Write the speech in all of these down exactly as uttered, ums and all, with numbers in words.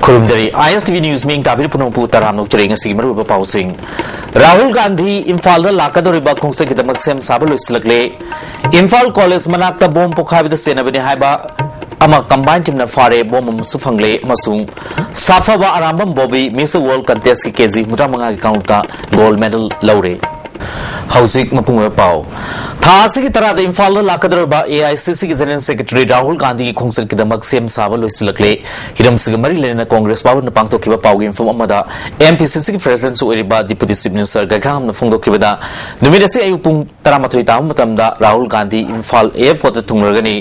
ꯈꯨꯔꯨꯝꯖꯔꯤ꯫ ISTV News ꯃꯤꯡ ꯇꯥꯕꯤꯔꯤꯕ ꯄꯨꯝꯅꯃꯛꯄꯨ ꯇꯔꯥꯝꯅ ꯑꯣꯛꯆꯔꯤ꯫ ꯉꯁꯤꯒꯤ ꯃꯔꯨꯑꯣꯏꯕ ꯄꯥꯎꯁꯤꯡ꯫ ꯔꯥꯍꯨꯜ ꯒꯥꯟꯙꯤ ꯏꯝꯐꯥꯜꯗ ꯂꯥꯛꯀꯗꯧꯔꯤꯕ ꯈꯣꯡꯆꯠꯀꯤꯗꯃꯛ ꯁꯦꯝ ꯁꯥꯕ ꯂꯣꯏꯁꯤꯜꯂꯛꯂꯦ꯫ ꯏꯝꯐꯥꯜ ꯀꯣꯂꯦꯖ ꯃꯅꯥꯛꯇ ꯕꯣꯝ ꯄꯣꯈꯥꯏꯕꯗ ꯆꯦꯟꯅꯕꯅꯤ ꯍꯥꯏꯕ ꯑꯃ ꯀꯝꯕꯥꯏꯟ ꯇꯤꯝꯅ ꯐꯥꯔꯦ, ꯕꯣꯝ ꯑꯃꯁꯨ ꯐꯪꯂꯦ ꯑꯃꯁꯨꯡ ꯁꯥꯐꯕ Arambam Bobby Mister World Contestꯀꯤ KG ꯍꯨꯝꯐꯨꯇꯔꯥ ꯃꯉꯥꯒꯤ ꯀꯥꯡꯂꯨꯞꯇ gold medal ꯂꯧꯔꯦ꯫ ꯍꯧꯖꯤꯛ ꯃꯄꯨꯡ ꯑꯣꯏꯕ ꯄꯥꯎ꯫ ꯊꯥ ꯑꯁꯤꯒꯤ ꯇꯔꯥꯗ ꯏꯝꯐꯥꯜꯗ ꯂꯥꯛꯀꯗꯧꯔꯤꯕ AICCꯒꯤ General Secretary ꯔꯥꯍꯨꯜ ꯒꯥꯟꯙꯤꯒꯤ ꯈꯣꯡꯆꯠꯀꯤꯗꯃꯛ ꯁꯦꯝ ꯁꯥꯕ ꯂꯣꯏꯁꯤꯜꯂꯛꯂꯦ꯫ ꯍꯤꯔꯝꯁꯤꯒ ꯃꯔꯤ ꯂꯩꯅꯅ ꯀꯣꯡꯒ꯭ꯔꯦꯁ ꯚꯕꯟꯗ ꯄꯥꯡꯊꯣꯛꯈꯤꯕ ꯄꯥꯎꯒꯤ ꯌꯨꯝꯐꯝ ꯑꯃꯗ MPCCꯒꯤ Presidentꯁꯨ ꯑꯣꯏꯔꯤꯕ Deputy Chief Minister ꯒꯩꯈꯥꯡꯉꯝꯅ ꯐꯣꯡꯗꯣꯛꯈꯤꯕꯗ, ꯅꯨꯃꯤꯠ ꯑꯁꯤ ꯑꯌꯨꯛ ꯄꯨꯡ ꯇꯔꯥꯃꯥꯊꯣꯏ ꯇꯥꯕ ꯃꯇꯝꯗ ꯔꯥꯍꯨꯜ ꯒꯥꯟꯙꯤ ꯏꯝꯐꯥꯜ airportꯇ ꯊꯨꯡꯂꯔꯒꯅꯤ꯫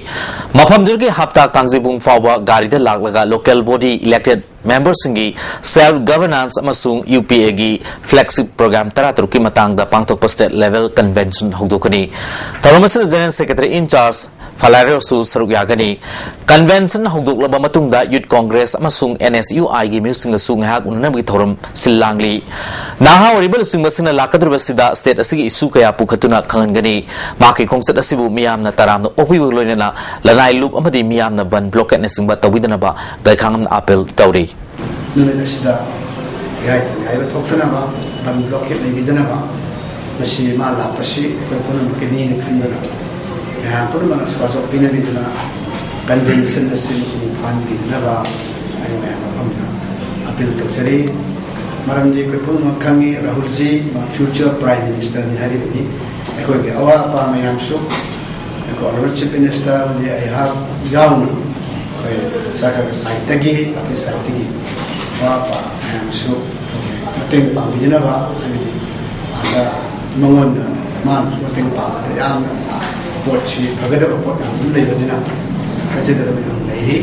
ꯃꯐꯝꯗꯨꯗꯒꯤ ꯍꯞꯇꯥ ꯀꯥꯡꯖꯩꯕꯨꯡ ꯐꯥꯎꯕ ꯒꯥꯔꯤꯗ ꯂꯥꯛꯂꯒ local body elected memberꯁꯤꯡꯒꯤ self governance ꯑꯃꯁꯨꯡ UPAꯒꯤ flagship program ꯇꯔꯥꯇꯔꯨꯛꯀꯤ ꯃꯇꯥꯡꯗ ꯄꯥꯡꯊꯣꯛꯄ state level convention ꯍꯧꯗꯣꯛꯀꯅꯤ꯫ ꯊꯧꯔꯝ ꯑꯁꯤꯗ General Secretary in charge ꯐꯂꯥꯏꯔꯣꯁꯨ ꯁꯔꯨꯛ ꯌꯥꯒꯅꯤ꯫ Convention ꯍꯧꯗꯣꯛꯂꯕ ꯃꯇꯨꯡꯗ Youth Congress ꯑꯃꯁꯨꯡ NSUIꯒꯤ ꯃꯤꯑꯣꯏꯁꯤꯡꯒꯁꯨ ꯉꯥꯏꯍꯥꯛ ꯎꯅꯅꯕꯒꯤ ꯊꯧꯔꯝ ꯁꯤꯜ ꯂꯥꯡꯂꯤ꯫ ꯅꯍꯥ ꯑꯣꯏꯔꯤꯕ ꯂꯨꯆꯤꯡꯕꯁꯤꯡꯅ ꯂꯥꯛꯀꯗꯧꯔꯤꯕꯁꯤꯗ state ꯑꯁꯤꯒꯤ issue ꯀꯌꯥ ꯄꯨꯈꯠꯇꯨꯅ ꯈꯪꯍꯟꯒꯅꯤ꯫ ꯃꯍꯥꯛꯀꯤ ꯈꯣꯡꯆꯠ ꯑꯁꯤꯕꯨ ꯃꯤꯌꯥꯝꯅ ꯇꯔꯥꯝꯅ ꯑꯣꯛꯄꯤꯕꯒ ꯂꯣꯏꯅꯅ ꯂꯅꯥꯏ ꯂꯨꯞ ꯑꯃꯗꯤ ꯃꯤꯌꯥꯝꯅ ꯕꯟ blockade ꯅꯆꯤꯡꯕ ꯇꯧꯕꯤꯗꯅꯕ ꯒꯩꯈꯥꯡꯉꯝꯅ appeal ꯇꯧꯔꯤ꯫ ꯅꯨꯃꯤꯠ ꯑꯁꯤꯗ ꯌꯥꯏ ꯊꯤꯡꯉꯥꯏꯕ ꯊꯣꯛꯇꯅꯕ, ꯕꯟ blockade ꯂꯩꯕꯤꯗꯅꯕ, ꯃꯁꯤ ꯃꯥ ꯂꯥꯛꯄꯁꯤ ꯑꯩꯈꯣꯏ ꯄꯨꯝꯅꯃꯛꯀꯤꯅꯤꯅ ꯈꯟꯗꯨꯅ ꯃꯌꯥꯝ ꯄꯨꯝꯅꯃꯛꯅ support ꯄꯤꯅꯕꯤꯗꯨꯅ convention ꯑꯁꯤ ꯃꯄꯨꯡ ꯐꯥꯍꯟꯕꯤꯗꯅꯕ ꯑꯩ ꯃꯌꯥꯝ ꯃꯐꯝꯗ appeal ꯇꯧꯖꯔꯤ꯫ ꯃꯔꯝꯗꯤ ꯑꯩꯈꯣꯏ ꯄꯨꯝꯅꯃꯛ ꯈꯪꯉꯤ, ꯔꯥꯍꯨꯜꯖꯤ ꯃꯥ future Prime Ministerꯅꯤ ꯍꯥꯏꯔꯤꯕꯅꯤ꯫ ꯑꯩꯈꯣꯏꯒꯤ ꯑꯋꯥꯠ ꯑꯄꯥ ꯃꯌꯥꯝꯁꯨ ꯑꯩꯈꯣꯏ Honourable Chief Minister ꯑꯃꯗꯤ ꯑꯩꯍꯥꯛ ꯌꯥꯎꯅ ꯑꯩꯈꯣꯏ ꯁꯔꯀꯥꯔꯒꯤ sideꯇꯒꯤ, party sideꯇꯒꯤ ꯑꯋꯥꯠ ꯑꯄꯥ ꯃꯌꯥꯝꯁꯨ ꯃꯇꯦꯡ ꯄꯥꯡꯕꯤꯅꯕ, ꯍꯥꯏꯕꯗꯤ ꯑꯥꯗ ꯃꯉꯣꯟꯗ ꯃꯥꯅꯁꯨ ꯃꯇꯦꯡ ꯄꯥꯡꯕꯗ ꯌꯥꯝꯅ ꯄꯣꯠꯁꯤ ꯐꯒꯗꯕ ꯄꯣꯠ ꯌꯥꯝ ꯑꯃ ꯂꯩꯕꯅꯤꯅ ꯍꯥꯏꯖꯒꯗꯕ ꯌꯥꯝ ꯂꯩꯔꯤ꯫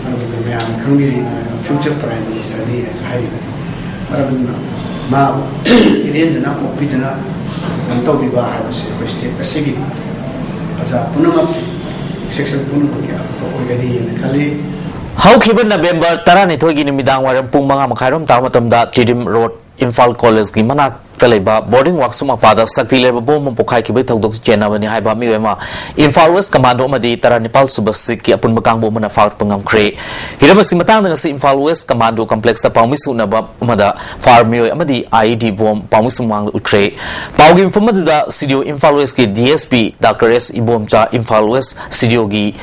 ꯃꯔꯝ ꯑꯗꯨꯅ ꯃꯌꯥꯝꯅ ꯈꯪꯕꯤꯔꯤ, ꯃꯥ future Prime Ministerꯅꯤ ꯍꯥꯏꯁꯨ ꯍꯥꯏꯔꯤꯕꯅꯤ꯫ ꯃꯔꯝ ꯑꯗꯨꯅ ꯃꯥꯕꯨ ꯏꯔꯦꯟꯖꯅ ꯑꯣꯛꯄꯤꯗꯨꯅ ꯀꯩꯅꯣ ꯇꯧꯕꯤꯕ ꯍꯥꯏꯕꯁꯤ ꯑꯩꯈꯣꯏ state ꯑꯁꯤꯒꯤ ꯄ꯭ꯔꯖꯥ ꯄꯨꯝꯅꯃꯛ, section ꯄꯨꯝꯅꯃꯛꯀꯤ ꯑꯐꯕ ꯑꯣꯏꯒꯅꯤ ꯍꯥꯏꯅ ꯈꯜꯂꯤ꯫ ꯍꯧꯈꯤꯕ November ꯇꯔꯥꯅꯤꯊꯣꯏꯒꯤ ꯅꯨꯃꯤꯗꯥꯡ ꯋꯥꯏꯔꯝ ꯄꯨꯡ ꯃꯉꯥ ꯃꯈꯥꯏꯔꯣꯝ ꯇꯥꯕ ꯃꯇꯝꯗ Tiddim Road, ꯏꯝꯐꯥꯜ ꯀꯣꯂꯦꯖꯀꯤ ꯃꯅꯥꯛ ꯇ ꯂꯩꯕ ꯕꯣꯔꯗꯤꯡ ꯋꯥꯔꯛꯁꯣꯞ ꯃꯄꯥꯗ ꯁꯛꯇꯤ ꯂꯩꯔꯕ ꯕꯣꯝ ꯑꯃ ꯄꯣꯈꯥꯏꯈꯤꯕꯒꯤ ꯊꯧꯗꯣꯛꯇ ꯆꯦꯟꯅꯕꯅꯤ ꯍꯥꯏꯕ ꯃꯤꯑꯣꯏ ꯑꯃ ꯏꯝꯐꯥꯜ ꯋꯦꯁ ꯀꯃꯥꯟꯗꯣ ꯑꯃꯗꯤ ꯇꯔꯥꯅꯤꯄꯥꯜ ꯁꯨꯕ ꯁꯤꯛꯀꯤ ꯑꯄꯨꯟꯕ ꯀꯥꯡꯕꯨ ꯑꯃꯅ ꯐꯥꯒꯠꯄ ꯉꯝꯈ꯭ꯔꯦ꯫ ꯍꯤꯔꯝ ꯑꯁꯤꯒꯤ ꯃꯇꯥꯡꯗ ꯉꯁꯤ ꯏꯝꯐꯥꯜ ꯋꯦꯁ ꯀꯃꯥꯟꯗꯣ ꯀꯝꯄ꯭ꯂꯦꯛꯁꯇ ꯄꯥꯎꯃꯤ ꯁꯨꯅꯕ ꯑꯃꯗ ꯐꯥꯔ ꯃꯤꯑꯣꯏ ꯑꯃꯗꯤ ꯑꯥꯏꯏꯗꯤ ꯕꯣꯝ ꯄꯥꯎꯃꯤꯁꯤꯡ ꯃꯃꯥꯡꯗ ꯎꯠꯈ꯭ꯔꯦ꯫ ꯄꯥꯎꯒꯤ ꯃꯤꯐꯝ ꯑꯗꯨꯗ ꯁꯤꯗꯤꯑꯣ ꯏꯝꯐꯥꯜ ꯋꯦꯁꯀꯤ ꯗꯤꯑꯦꯁꯄꯤ ꯗꯥꯛꯇꯔ ꯑꯦꯁ ꯏꯕꯣꯝꯆꯥ, ꯏꯝꯐꯥꯜ ꯋꯦꯁ ꯁꯤꯗꯤꯑꯣꯒꯤ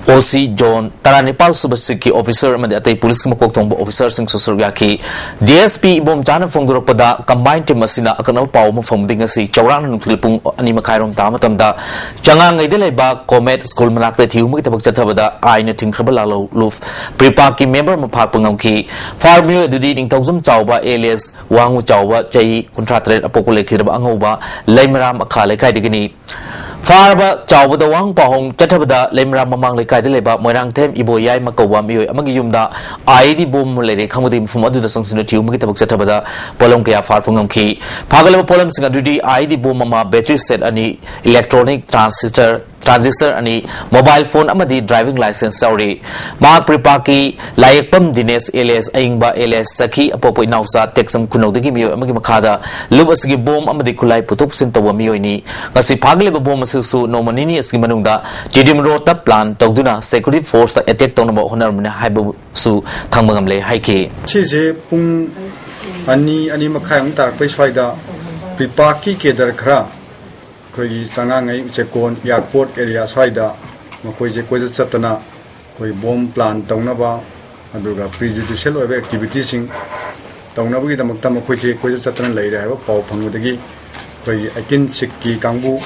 ꯑꯣꯁꯤ ꯖꯣꯟ, ꯇꯔꯥꯅꯤꯄꯥꯜ ꯁꯨꯕ ꯁꯤꯛꯀꯤ ꯑꯣꯐꯤꯁꯔ ꯑꯃꯗꯤ ꯑꯇꯩ ꯄꯨꯂꯤꯁꯀꯤ ꯃꯀꯣꯛ ꯊꯣꯡꯕ ꯑꯣꯐꯤꯁꯔꯁꯤꯡꯁꯨ ꯁꯔꯨꯛ ꯌꯥꯈꯤ꯫ ꯗꯤꯑꯦꯁꯄꯤ ꯏꯕꯣꯝꯆꯥꯅ ꯐꯣꯡꯗꯣꯔꯛꯄꯗ, ꯀꯝꯕꯥꯏꯟ ꯇꯤꯝ ꯑꯁꯤꯅ ꯑꯀꯛꯅꯕ ꯄꯥꯎ ꯑꯃ ꯐꯪꯕꯗꯒꯤ ꯉꯁꯤ ꯆꯥꯎꯔꯥꯛꯅ ꯅꯨꯡꯊꯤꯜ ꯄꯨꯡ ꯑꯅꯤ ꯃꯈꯥꯏꯔꯣꯝ ꯇꯥꯕ ꯃꯇꯝꯗ ꯆꯉꯥꯡꯉꯩꯗ ꯂꯩꯕ ꯀꯣꯃꯦꯠ ꯁ꯭ꯀꯨꯜ ꯃꯅꯥꯛꯇ ꯊꯤꯍꯨꯝꯕꯒꯤ ꯊꯕꯛ ꯆꯠꯊꯕꯗ ꯑꯥꯏꯟꯅ ꯊꯤꯡꯈ꯭ꯔꯕ ꯂꯥꯂꯣ ꯂꯨꯐ ꯄ꯭ꯔꯤꯄꯥꯛꯀꯤ ꯃꯦꯝꯕꯔ ꯑꯃ ꯐꯥꯔꯛꯄ ꯉꯝꯈꯤ꯫ ꯐꯥꯔ ꯃꯤꯑꯣꯏ ꯑꯗꯨꯗꯤ ꯅꯤꯡꯊꯧꯖꯝ ꯆꯥꯎꯕ ꯑꯦꯂꯤꯌꯥꯁ ꯋꯥꯡꯉꯨ ꯆꯥꯎꯕ, ꯆꯍꯤ ꯀꯨꯟꯊ꯭ꯔꯥ ꯇꯔꯦꯠ ꯑꯄꯣꯛꯄ, ꯂꯩꯈꯤꯗ꯭ꯔꯕ ꯑꯉꯧꯕ, ꯂꯩꯃꯔꯥꯝ ꯃꯈꯥ ꯂꯩꯀꯥꯏꯗꯒꯤꯅꯤ꯫ ꯐꯥꯔꯕ ꯆꯥꯎꯕꯗ ꯋꯥꯍꯪ ꯄꯥꯎꯍꯪ ꯆꯠꯊꯕꯗ ꯂꯩꯃꯔꯥꯝ ꯃꯃꯥꯡ ꯂꯩꯀꯥꯏꯗ ꯂꯩꯕ ꯃꯣꯏꯔꯥꯡꯊꯦꯝ ꯏꯕꯣꯌꯥꯏꯃ ꯀꯧꯕ ꯃꯤꯑꯣꯏ ꯑꯃꯒꯤ ꯌꯨꯝꯗ ꯑꯥꯏꯏꯗꯤ ꯕꯣꯝ ꯑꯃ ꯂꯩꯔꯦ ꯈꯪꯕꯗꯒꯤ ꯃꯐꯝ ꯑꯗꯨꯗ ꯆꯪꯁꯤꯟꯗꯨꯅ ꯊꯤꯍꯨꯝꯕꯒꯤ ꯊꯕꯛ ꯆꯠꯊꯕꯗ ꯄꯣꯠꯂꯝ ꯀꯌꯥ ꯐꯥꯔꯛꯄ ꯉꯝꯈꯤ꯫ ꯐꯥꯒꯠꯂꯕ ꯄꯣꯠꯂꯝꯁꯤꯡ ꯑꯗꯨꯗꯤ ꯑꯥꯏꯏꯗꯤ ꯕꯣꯝ ꯑꯃ, ꯕꯦꯇ꯭ꯔꯤ ꯁꯦꯠ ꯑꯅꯤ, ꯏꯂꯦꯛꯇ꯭ꯔꯣꯅꯤꯛ ꯇ꯭ꯔꯥꯟꯁꯤꯁꯇꯔ, ꯇ꯭ꯔꯥꯟꯖꯤꯁꯇꯔ ꯑꯅꯤ, ꯃꯣꯕꯥꯏꯜ ꯐꯣꯟ ꯑꯃꯗꯤ ꯗ꯭ꯔꯥꯏꯚꯤꯡ ꯂꯥꯏꯁꯦꯟꯁ ꯌꯥꯎꯔꯤ꯫ ꯃꯍꯥꯛ ꯄ꯭ꯔꯤꯄꯥꯛꯀꯤ ꯂꯥꯏꯌꯦꯛꯄꯝ ꯗꯤꯅꯦꯁ ꯑꯦꯂꯤꯌꯥꯁ ꯑꯏꯪꯕ ꯑꯦꯂꯤꯌꯥꯁ ꯁꯈꯤ ꯑꯄꯣꯛꯄ ꯏꯅꯥꯎꯆꯥ ꯇꯦꯛꯆꯝ ꯈꯨꯅꯧꯗꯒꯤ ꯃꯤꯑꯣꯏ ꯑꯃꯒꯤ ꯃꯈꯥꯗ ꯂꯨꯞ ꯑꯁꯤꯒꯤ ꯕꯣꯝ ꯑꯃꯗꯤ ꯈꯨꯠꯂꯥꯏ ꯄꯨꯊꯣꯛ ꯄꯨꯁꯤꯟ ꯇꯧꯕ ꯃꯤꯑꯣꯏꯅꯤ꯫ ꯉꯁꯤ ꯐꯥꯒꯠꯂꯤꯕ ꯕꯣꯝ ꯑꯁꯤꯁꯨ ꯅꯣꯡꯃ ꯅꯤꯅꯤ ꯑꯁꯤꯒꯤ ꯃꯅꯨꯡꯗ ꯇꯤꯗꯤꯝ ꯔꯣꯗꯇ ꯄ꯭ꯂꯥꯟ ꯇꯧꯗꯨꯅ ꯁꯦꯀ꯭ꯌꯨꯔꯤꯇꯤ ꯐꯣꯔꯁꯇ ꯑꯦꯇꯦꯛ ꯇꯧꯅꯕ ꯍꯣꯠꯅꯔꯝꯕꯅꯤ ꯍꯥꯏꯕꯁꯨ ꯈꯪꯕ ꯉꯝꯂꯦ ꯍꯥꯏꯈꯤ꯫ ꯁꯤꯁꯦ ꯄꯨꯡ ꯑꯅꯤ, ꯑꯅꯤ ꯃꯈꯥꯏꯃꯨꯛ ꯇꯥꯔꯛꯄꯩ ꯁ꯭ꯋꯥꯏꯗ ꯄ꯭ꯔꯤꯄꯥꯛꯀꯤ ꯀꯦꯗꯔ ꯈꯔ ꯑꯩꯈꯣꯏꯒꯤ ꯆꯉꯥꯡꯉꯩ ꯆꯦꯛꯀꯣꯟ ꯑꯦꯌꯥꯔꯄꯣꯔꯠ ꯑꯦꯔꯤꯌꯥ ꯁ꯭ꯋꯥꯏꯗ ꯃꯈꯣꯏꯁꯦ ꯀꯣꯏꯆꯠ ꯆꯠꯇꯅ ꯑꯩꯈꯣꯏ ꯕꯣꯝ ꯄ꯭ꯂꯥꯟ ꯇꯧꯅꯕ, ꯑꯗꯨꯒ ꯄ꯭ꯔꯤꯖꯨꯗꯤꯁꯤꯌꯦꯜ ꯑꯣꯏꯕ ꯑꯦꯛꯇꯤꯚꯤꯇꯤꯁꯤꯡ ꯇꯧꯅꯕꯒꯤꯗꯃꯛꯇ ꯃꯈꯣꯏꯁꯦ ꯀꯣꯏꯆꯠ ꯆꯠꯇꯅ ꯂꯩꯔꯦ ꯍꯥꯏꯕ ꯄꯥꯎ ꯐꯪꯕꯗꯒꯤ ꯑꯩꯈꯣꯏꯒꯤ ꯑꯩꯇꯤꯟ ꯁꯤꯛꯀꯤ ꯀꯥꯡꯕꯨ,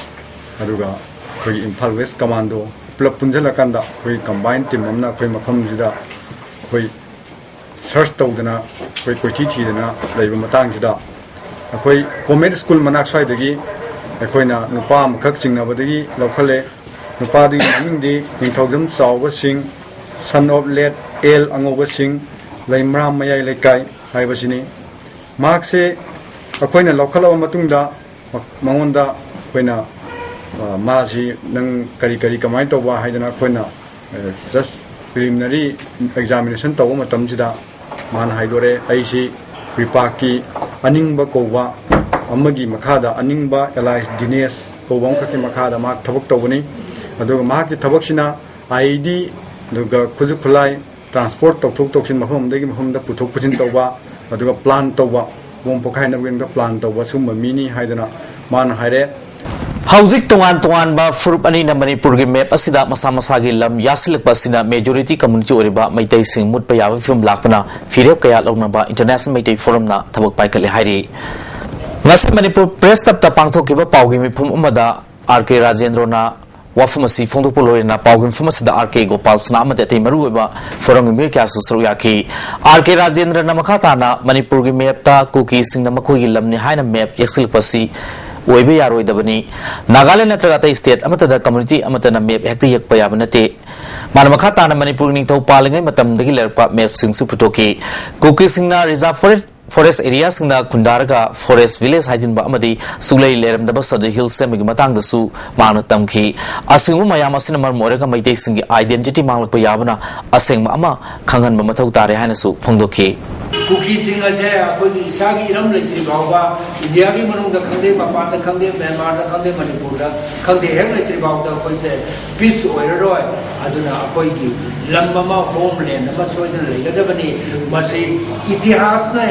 ꯑꯗꯨꯒ ꯑꯩꯈꯣꯏꯒꯤ ꯏꯝꯐꯥꯜ ꯋꯦꯁ ꯀꯃꯥꯟꯗꯣ ꯄꯨꯂꯞ ꯄꯨꯟꯁꯤꯜꯂꯀꯥꯟꯗ ꯑꯩꯈꯣꯏ ꯀꯝꯕꯥꯏꯟ ꯇꯤꯝ ꯑꯃꯅ ꯑꯩꯈꯣꯏ ꯃꯐꯝꯁꯤꯗ ꯑꯩꯈꯣꯏ ꯁꯔꯆ ꯇꯧꯗꯅ, ꯑꯩꯈꯣꯏ ꯀꯣꯏꯊꯤ ꯊꯤꯗꯅ ꯂꯩꯕ ꯃꯇꯥꯡꯁꯤꯗ ꯑꯩꯈꯣꯏ ꯀꯣꯃꯦꯠ ꯁ꯭ꯀꯨꯜ ꯃꯅꯥꯛ ꯁ꯭ꯋꯥꯏꯗꯒꯤ ꯑꯩꯈꯣꯏꯅ ꯅꯨꯄꯥ ꯑꯃꯈꯛ ꯆꯤꯡꯅꯕꯗꯒꯤ ꯂꯧꯈꯠꯂꯦ꯫ ꯅꯨꯄꯥꯗꯨꯒꯤ ꯃꯃꯤꯡꯗꯤ ꯅꯤꯡꯊꯧꯖꯝ ꯆꯥꯎꯕ ꯁꯤꯡ, son of late ꯑꯦꯜ ꯑꯉꯧꯕ ꯁꯤꯡ, ꯂꯩꯃꯔꯥꯝ ꯃꯌꯥꯏ ꯂꯩꯀꯥꯏ ꯍꯥꯏꯕꯁꯤꯅꯤ꯫ ꯃꯍꯥꯛꯁꯦ ꯑꯩꯈꯣꯏꯅ ꯂꯧꯈꯠꯂꯕ ꯃꯇꯨꯡꯗ ꯃ-, ꯃꯉꯣꯟꯗ ꯑꯩꯈꯣꯏꯅ, ꯑ, ꯃꯥꯁꯤ ꯅꯪ ꯀꯔꯤ ꯀꯔꯤ ꯀꯃꯥꯏꯅ ꯇꯧꯕ ꯍꯥꯏꯗꯅ ꯑꯩꯈꯣꯏꯅ, ꯑ, ꯖꯁ ꯄ꯭ꯔꯤꯂꯤꯃꯤꯅꯔꯤ ꯑꯦꯛꯖꯥꯃꯤꯅꯦꯁꯟ ꯇꯧꯕ ꯃꯇꯝꯁꯤꯗ ꯃꯥꯅ ꯍꯥꯏꯗꯣꯔꯛꯑꯦ, "ꯑꯩꯁꯤ ꯄ꯭ꯔꯤꯄꯥꯛꯀꯤ ꯑꯅꯤꯡꯕ ꯀꯧꯕ ꯑꯃꯒꯤ ꯃꯈꯥꯗ, ꯑꯅꯤꯡꯕ ꯑꯦꯂꯥꯏꯁ ꯗꯤꯅꯦꯁ ꯀꯧꯕ ꯑꯃꯈꯛꯀꯤ ꯃꯈꯥꯗ ꯃꯍꯥꯛ ꯊꯕꯛ ꯇꯧꯕꯅꯤ꯫ ꯑꯗꯨꯒ ꯃꯍꯥꯛꯀꯤ ꯊꯕꯛꯁꯤꯅ ꯑꯥꯏ ꯏ ꯗꯤ, ꯑꯗꯨꯒ ꯈꯨꯠꯁꯨ ꯈꯨꯠꯂꯥꯏ, ꯇ꯭ꯔꯥꯟꯁꯄꯣꯔꯠ ꯇꯧꯊꯣꯛ ꯇꯧꯁꯤꯟ, ꯃꯐꯝ ꯑꯃꯗꯒꯤ ꯃꯐꯝꯗ ꯄꯨꯊꯣꯛ ꯄꯨꯁꯤꯟ ꯇꯧꯕ, ꯑꯗꯨꯒ ꯄ꯭ꯂꯥꯟ ꯇꯧꯕ, ꯕꯣꯝ ꯄꯣꯈꯥꯏꯅꯕꯒꯤꯗꯃꯛꯇ ꯄ꯭ꯂꯥꯟ ꯇꯧꯕ, ꯁꯤꯒꯨꯝꯕ ꯃꯤꯅꯤ ꯍꯥꯏꯗꯅ ꯃꯥꯅ ꯍꯥꯏꯔꯦ꯫ ꯍꯧꯖꯤꯛ ꯇꯣꯉꯥꯟ ꯇꯣꯉꯥꯟꯕ ꯐꯨꯔꯨꯞ ꯑꯅꯤꯅ ꯃꯅꯤꯄꯨꯔꯒꯤ ꯃꯦꯞ ꯑꯁꯤꯗ ꯃꯁꯥ ꯃꯁꯥꯒꯤ ꯂꯝ ꯌꯥꯁꯤꯜꯂꯛꯄ ꯑꯁꯤꯅ ꯃꯦꯖꯣꯔꯤꯇꯤ ꯀꯝꯃ꯭ꯌꯨꯅꯤꯇꯤ ꯑꯣꯏꯔꯤꯕ ꯃꯩꯇꯩꯁꯤꯡ ꯃꯨꯠꯄ ꯌꯥꯕꯒꯤ ꯐꯤꯕꯝ ꯂꯥꯛꯄꯅ ꯐꯤꯔꯦꯞ ꯀꯌꯥ ꯂꯧꯅꯕ ꯏꯟꯇꯔꯅꯦꯁꯅꯦꯜ ꯃꯩꯇꯩ ꯐꯣꯔꯝꯅ ꯊꯕꯛ ꯄꯥꯏꯈꯠꯂꯦ ꯍꯥꯏꯔꯤ꯫ ꯉꯁꯤ ꯃꯅꯤꯄꯨꯔ ꯄ꯭ꯔꯦꯁ ꯀ꯭ꯂꯕꯇ ꯄꯥꯡꯊꯣꯛꯈꯤꯕ ꯄꯥꯎꯒꯤ ꯃꯤꯐꯝ ꯑꯃꯗ ꯑꯥꯔ ꯀꯦ ꯔꯥꯖꯦꯟꯗ꯭ꯔꯣꯅ ꯋꯥꯐꯝ ꯑꯁꯤ ꯐꯣꯡꯗꯣꯛꯄ ꯂꯣꯏꯔꯅ ꯄꯥꯎꯒꯤ ꯃꯤꯐꯝ ꯑꯁꯤꯗ ꯑꯥꯔ ꯀꯦ ꯒꯣꯄꯥꯜ ꯁꯅꯥ ꯑꯃꯗꯤ ꯑꯇꯩ ꯃꯔꯨꯑꯣꯏꯕ ꯐꯣꯔꯝꯒꯤ ꯃꯤꯑꯣꯏ ꯀꯌꯥꯁꯨ ꯁꯔꯨꯛ ꯌꯥꯈꯤ꯫ ꯑꯥꯔ ꯀꯦ ꯔꯥꯖꯦꯟꯗ꯭ꯔꯅ ꯃꯈꯥ ꯇꯥꯅ ꯃꯅꯤꯄꯨꯔꯒꯤ ꯃꯦꯞꯇ ꯀꯨꯀꯤꯁꯤꯡꯅ ꯃꯈꯣꯏꯒꯤ ꯂꯝꯅꯤ ꯍꯥꯏꯅ ꯃꯦꯞ ꯌꯦꯛꯁꯤꯜꯂꯛꯄ ꯑꯁꯤ ꯑꯣꯏꯕ ꯌꯥꯔꯣꯏꯗꯕꯅꯤ꯫ ꯅꯥꯒꯥꯂꯦꯟ ꯅꯠꯇ꯭ꯔꯒ ꯑꯇꯩ ꯁ꯭ꯇꯦꯠ ꯑꯃꯠꯇꯗ ꯀꯝꯃ꯭ꯌꯨꯅꯤꯇꯤ ꯑꯃꯠꯇꯅ ꯃꯦꯞ ꯍꯦꯛꯇ ꯌꯦꯛꯄ ꯌꯥꯕ ꯅꯠꯇꯦ꯫ ꯃꯥꯅ ꯃꯈꯥ ꯇꯥꯅ ꯃꯅꯤꯄꯨꯔꯒꯤ ꯅꯤꯡꯊꯧ ꯄꯥꯜꯂꯤꯉꯩ ꯃꯇꯝꯗꯒꯤ ꯂꯩꯔꯛꯄ ꯃꯦꯞꯁꯤꯡꯁꯨ ꯄꯨꯊꯣꯛꯈꯤ꯫ ꯀꯨꯀꯤꯁꯤꯡꯅ ꯔꯤꯖꯥꯔꯚ ꯐꯣꯔꯦꯁ ꯐꯣꯔꯦꯁ ꯑꯦꯔꯤꯌꯥꯁꯤꯡꯗ ꯈꯨꯟꯗꯥꯔꯒ ꯐꯣꯔꯦꯁ ꯚꯤꯂꯦꯖ ꯍꯥꯏꯖꯤꯟꯕ ꯑꯃꯗꯤ ꯁꯨꯛꯂꯩ ꯂꯩꯔꯝꯗꯕ ꯁꯕꯖꯨꯗꯤꯌꯨꯜ ꯁꯦꯝꯕꯒꯤ ꯃꯇꯥꯡꯗꯁꯨ ꯃꯍꯥꯛꯅ ꯇꯝꯈꯤ꯫ ꯑꯁꯤꯒꯨꯝꯕ ꯃꯌꯥꯝ ꯑꯁꯤꯅ ꯃꯔꯝ ꯑꯣꯏꯔꯒ ꯃꯩꯇꯩꯁꯤꯡꯒꯤ ꯑꯥꯏꯗꯦꯟꯇꯤꯇꯤ ꯃꯥꯡꯂꯛꯄ ꯌꯥꯕꯅ ꯑꯁꯦꯡꯕ ꯑꯃ ꯈꯪꯍꯟꯕ ꯃꯊꯧ ꯇꯥꯔꯦ ꯍꯥꯏꯅꯁꯨ ꯐꯣꯡꯗꯣꯛꯈꯤ꯫ ꯀꯨꯀꯤꯁꯤꯡ ꯑꯁꯦ ꯑꯩꯈꯣꯏꯒꯤ ꯏꯁꯥꯒꯤ ꯏꯔꯝ ꯂꯩꯇ꯭ꯔꯤ ꯐꯥꯎꯕ, ꯏꯟꯗꯤꯌꯥꯒꯤ ꯃꯅꯨꯡꯗ ꯈꯪꯗꯦ, ꯃꯄꯥꯟꯗ ꯈꯪꯗꯦ, ꯃ꯭ꯌꯥꯟꯃꯥꯔꯗ ꯈꯪꯗꯦ, ꯃꯅꯤꯄꯨꯔꯗ ꯈꯪꯗꯦ, ꯍꯦꯛ ꯂꯩꯇ꯭ꯔꯤ ꯐꯥꯎꯗ ꯑꯩꯈꯣꯏꯁꯦ ꯄꯤꯁ ꯑꯣꯏꯔꯔꯣꯏ꯫ ꯑꯗꯨꯅ ꯑꯩꯈꯣꯏꯒꯤ ꯂꯝ ꯑꯃ, ꯍꯣꯝꯂꯦꯟ ꯑꯃ ꯁꯣꯏꯗꯅ ꯂꯩꯒꯗꯕꯅꯤ꯫ ꯃꯁꯤ ꯏꯇꯤꯍꯥꯁꯅ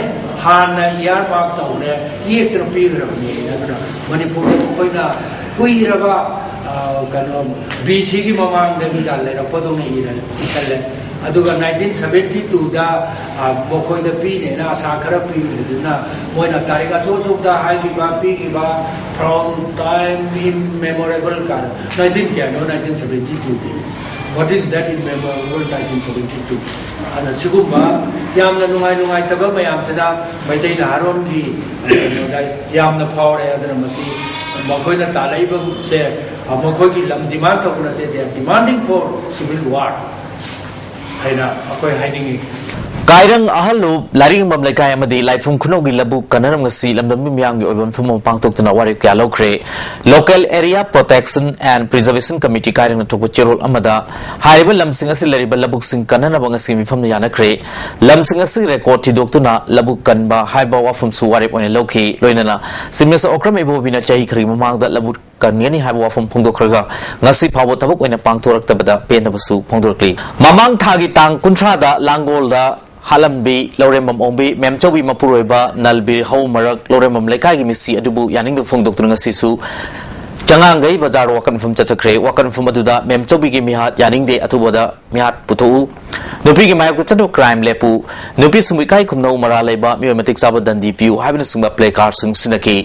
ꯍꯥꯟꯅ ꯏꯌꯥꯔ ꯃꯥꯔꯛ ꯇꯧꯔꯦ, ꯌꯦꯛꯇꯅ ꯄꯤꯈ꯭ꯔꯕꯅꯤ꯫ ꯑꯗꯨꯅ ꯃꯅꯤꯄꯨꯔꯗ ꯃꯈꯣꯏꯅ ꯀꯨꯏꯔꯕ, ꯑ, ꯀꯩꯅꯣ, ꯕꯤ ꯁꯤꯒꯤ ꯃꯃꯥꯡꯗꯒꯤꯒ ꯂꯩꯔꯛꯄꯗꯧꯅ ꯏꯔ-, ꯏꯁꯜꯂꯦ꯫ ꯑꯗꯨꯒ ꯅꯥꯏꯟꯇꯤꯟ ꯁꯕꯦꯟꯇꯤ ꯇꯨꯗ, ꯑ, ꯃꯈꯣꯏꯗ ꯄꯤꯅꯦꯅ ꯑꯁꯥ ꯈꯔ ꯄꯤꯔꯨꯕꯗꯨꯅ ꯃꯣꯏꯅ ꯇꯥꯔꯤꯛ ꯑꯁꯨꯛ ꯑꯁꯨꯛꯇ ꯍꯥꯏꯈꯤꯕ, ꯄꯤꯈꯤꯕ, from time immemorable ꯀꯥꯏꯅ, ꯅꯥꯏꯟꯇꯤꯟ ꯀꯌꯥꯅꯣ, ꯅꯥꯏꯟꯇꯤꯟ ꯁꯕꯦꯟꯇꯤ ꯇꯨꯗꯤ? What is that immemorable nineteen seventy two? ꯑꯗ ꯁꯤꯒꯨꯝꯕ ꯌꯥꯝꯅ ꯅꯨꯡꯉꯥꯏ ꯅꯨꯡꯉꯥꯏꯇꯕ ꯃꯌꯥꯝꯁꯤꯅ ꯃꯩꯇꯩ ꯅꯍꯥꯔꯣꯟꯒꯤ ꯀꯩꯅꯣꯗ ꯌꯥꯝꯅ ꯐꯥꯎꯔꯦ꯫ ꯑꯗꯨꯅ ꯃꯁꯤ ꯃꯈꯣꯏꯅ ꯇꯥꯜꯂꯛꯏꯕꯁꯦ, ꯑ, ꯃꯈꯣꯏꯒꯤ ꯂꯝ ꯗꯤꯃꯥꯟ ꯇꯧꯕ ꯅꯠꯇꯦ, they are demanding for civil war ꯍꯥꯏꯅ ꯑꯩꯈꯣꯏ ꯍꯥꯏꯅꯤꯡꯉꯤ꯫ ꯀꯥꯏꯔꯪ ꯑꯍꯜꯂꯨꯞ, ꯂꯥꯏꯔꯤꯛ ꯌꯦꯡꯐꯝ ꯂꯩꯀꯥꯏ ꯑꯃꯗꯤ ꯂꯥꯏꯐꯝ ꯈꯨꯅꯧꯒꯤ ꯂꯧꯕꯨꯛ ꯀꯟꯅꯔꯝ ꯉꯁꯤ ꯂꯝꯗꯝꯒꯤ ꯃꯤꯌꯥꯝꯒꯤ ꯑꯣꯏꯕ ꯃꯤꯐꯝ ꯑꯃ ꯄꯥꯡꯊꯣꯛꯇꯨꯅ ꯋꯥꯔꯦꯞ ꯀꯌꯥ ꯂꯧꯈ꯭ꯔꯦ꯫ Local Area Protection and Preservation Committee ꯀꯥꯏꯔꯪꯅ ꯊꯣꯛꯄ ꯆꯦꯔꯣꯜ ꯑꯃꯗ ꯍꯥꯏꯔꯤꯕ ꯂꯝꯁꯤꯡ ꯑꯁꯤ ꯂꯩꯔꯤꯕ ꯂꯧꯕꯨꯛꯁꯤꯡ ꯀꯟꯅꯅꯕ ꯉꯁꯤ ꯃꯤꯐꯝꯗ ꯌꯥꯅꯈ꯭ꯔꯦ꯫ ꯂꯝꯁꯤꯡ ꯑꯁꯤ ꯔꯦꯀꯣꯔꯗ ꯊꯤꯗꯣꯛꯇꯨꯅ ꯂꯧꯕꯨꯛ ꯀꯟꯕ ꯍꯥꯏꯕ ꯋꯥꯐꯝꯁꯨ ꯋꯥꯔꯦꯞ ꯑꯣꯏꯅ ꯂꯧꯈꯤ꯫ ꯂꯣꯏꯅꯅ ꯆꯤꯞ ꯃꯤꯅꯤꯁꯇꯔ ꯑꯣꯀ꯭ꯔꯝ ꯏꯕꯣꯕꯤꯅ ꯆꯍꯤ ꯈꯔꯒꯤ ꯃꯃꯥꯡꯗ ꯂꯧꯕꯨꯛ ꯀꯟꯒꯅꯤ ꯍꯥꯏꯕ ꯋꯥꯐꯝ ꯐꯣꯡꯗꯣꯛꯈ꯭ꯔꯒ ꯉꯁꯤ ꯐꯥꯎꯕ ꯊꯕꯛ ꯑꯣꯏꯅ ꯄꯥꯡꯊꯣꯔꯛꯇꯕꯗ ꯄꯦꯟꯗꯕꯁꯨ ꯐꯣꯡꯗꯣꯔꯛꯂꯤ꯫ ꯃꯃꯥꯡ ꯊꯥꯒꯤ ꯇꯥꯡ ꯀꯨꯟꯊ꯭ꯔꯥꯗ ꯂꯥꯡꯒꯣꯜꯗ ꯍꯥꯠꯂꯝꯕꯤ ꯂꯧꯔꯦꯝꯕꯝ ꯑꯣꯡꯕꯤ ꯃꯦꯝꯆꯧꯕꯤ ꯃꯄꯨꯔꯣꯏꯕ ꯅꯜꯕꯤꯔ ꯍꯧ ꯃꯔꯛ ꯂꯧꯔꯦꯝꯕꯝ ꯂꯩꯀꯥꯏꯒꯤ ꯃꯤꯁꯤ ꯑꯗꯨꯕꯨ ꯌꯥꯅꯤꯡꯗꯕ ꯐꯣꯡꯗꯣꯛꯇꯨꯅ ꯉꯁꯤꯁꯨ ꯆꯉꯥꯡꯒꯩ ꯕꯖꯥꯔ ꯋꯥꯀꯠ ꯃꯐꯝ ꯆꯠꯆꯈ꯭ꯔꯦ꯫ ꯋꯥꯀꯠ ꯃꯐꯝ ꯑꯗꯨꯗ ꯃꯦꯝꯆꯧꯕꯤꯒꯤ ꯃꯤꯍꯥꯠ ꯌꯥꯅꯤꯡꯗꯦ, ꯑꯊꯨꯕꯗ ꯃꯤꯍꯥꯠ ꯄꯨꯊꯣꯛꯎ, ꯅꯨꯄꯤꯒꯤ ꯃꯥꯌꯣꯛꯇ ꯆꯠꯄ ꯀ꯭ꯔꯥꯏꯝ ꯂꯦꯞꯄꯨ, ꯅꯨꯄꯤꯁꯤꯡꯕꯨ ꯏꯀꯥꯏ ꯈꯨꯝꯅꯧ, ꯃꯔꯥꯜ ꯂꯩꯕ ꯃꯤꯑꯣꯏ ꯃꯇꯤꯛ ꯆꯥꯕ ꯗꯟꯗꯤ ꯄꯤꯌꯨ ꯍꯥꯏꯕꯅꯆꯤꯡꯕ ꯄ꯭ꯂꯦ ꯀꯥꯔꯗꯁꯤꯡ ꯁꯤꯟꯅꯈꯤ꯫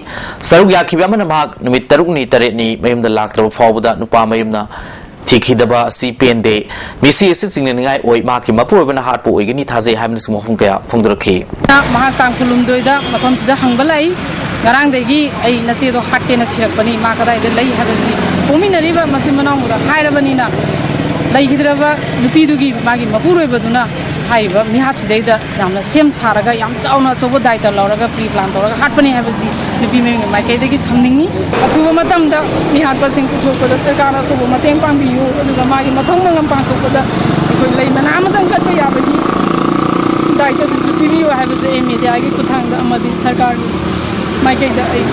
ꯁꯔꯨꯛ ꯌꯥꯈꯤꯕ ꯑꯃꯅ ꯃꯍꯥꯛ ꯅꯨꯃꯤꯠ ꯇꯔꯨꯛꯅꯤ ꯇꯔꯦꯠꯅꯤ ꯃꯌꯨꯝꯗ ꯂꯥꯛꯇ꯭ꯔꯕ ꯐꯥꯎꯕꯗ ꯅꯨꯄꯥ ꯃꯌꯨꯝꯅ ꯊꯤꯈꯤꯗꯕ ꯑꯁꯤ ꯄꯦꯟꯗꯦ꯫ ꯃꯤꯁꯤ ꯑꯁꯤ ꯆꯤꯡꯅꯅꯤꯡꯉꯥꯏ ꯑꯣꯏ꯫ ꯃꯍꯥꯛꯀꯤ ꯃꯄꯨꯔꯣꯏꯕꯅ ꯍꯥꯠꯄ ꯑꯣꯏꯒꯅꯤ ꯊꯥꯖꯩ ꯍꯥꯏꯕꯅꯆꯤꯡꯕ ꯋꯥꯐꯝ ꯀꯌꯥ ꯐꯣꯡꯗꯣꯔꯛꯈꯤ꯫ ꯃꯍꯥꯛ ꯇꯥꯡ ꯀꯨꯟꯍꯨꯝꯗꯣꯏꯗ ꯃꯐꯝꯁꯤꯗ ꯍꯪꯕ ꯂꯥꯛꯏ꯫ ꯉꯔꯥꯡꯗꯒꯤ ꯑꯩ ꯅꯆꯦꯗꯣ ꯍꯥꯠꯀꯦꯅ ꯊꯤꯔꯛꯄꯅꯤ, ꯃꯥ ꯀꯗꯥꯏꯗ ꯂꯩ ꯍꯥꯏꯕꯁꯤ ꯄꯣꯛꯃꯤꯟꯅꯔꯤꯕ ꯃꯆꯤꯟ ꯃꯅꯥꯎꯗ ꯍꯥꯏꯔꯕꯅꯤꯅ, ꯂꯩꯈꯤꯗ꯭ꯔꯕ ꯅꯨꯄꯤꯗꯨꯒꯤ ꯃꯥꯒꯤ ꯃꯄꯨꯔꯣꯏꯕꯗꯨꯅ ꯍꯥꯏꯔꯤꯕ ꯃꯤꯍꯥꯠꯁꯤꯗꯩꯗ ꯌꯥꯝꯅ ꯁꯦꯝ ꯁꯥꯔꯒ, ꯌꯥꯝ ꯆꯥꯎꯅ ꯑꯆꯧꯕ ꯗꯥꯏꯇ ꯂꯧꯔꯒ, ꯄ꯭ꯔꯤ ꯄ꯭ꯂꯥꯟ ꯇꯧꯔꯒ ꯍꯥꯠꯄꯅꯤ ꯍꯥꯏꯕꯁꯤ ꯅꯨꯄꯤ ꯃꯌꯨꯝꯒꯤ ꯃꯥꯏꯀꯩꯗꯒꯤ ꯊꯝꯅꯤꯡꯉꯤ꯫ ꯑꯊꯨꯕ ꯃꯇꯝꯗ ꯃꯤꯍꯥꯠꯄꯁꯤꯡ ꯄꯨꯊꯣꯛꯄꯗ ꯁꯔꯀꯥꯔꯅ ꯑꯆꯧꯕ ꯃꯇꯦꯡ ꯄꯥꯡꯕꯤꯌꯨ, ꯑꯗꯨꯒ ꯃꯥꯒꯤ ꯃꯊꯧ ꯃꯉꯝ ꯄꯥꯡꯊꯣꯛꯄꯗ ꯑꯩꯈꯣꯏ ꯂꯩ ꯃꯅꯥ ꯑꯃꯇꯪ ꯀꯠꯄ ꯌꯥꯕꯒꯤ ꯗꯥꯏꯇꯗꯨꯁꯨ ꯄꯤꯕꯤꯌꯨ ꯍꯥꯏꯕꯁꯦ ꯑꯩ ꯃꯦꯗꯤꯌꯥꯒꯤ ꯈꯨꯠꯊꯥꯡꯗ ꯑꯃꯗꯤ ꯁꯔꯀꯥꯔꯒꯤ ꯃꯥꯏꯀꯩꯗ ꯑꯩ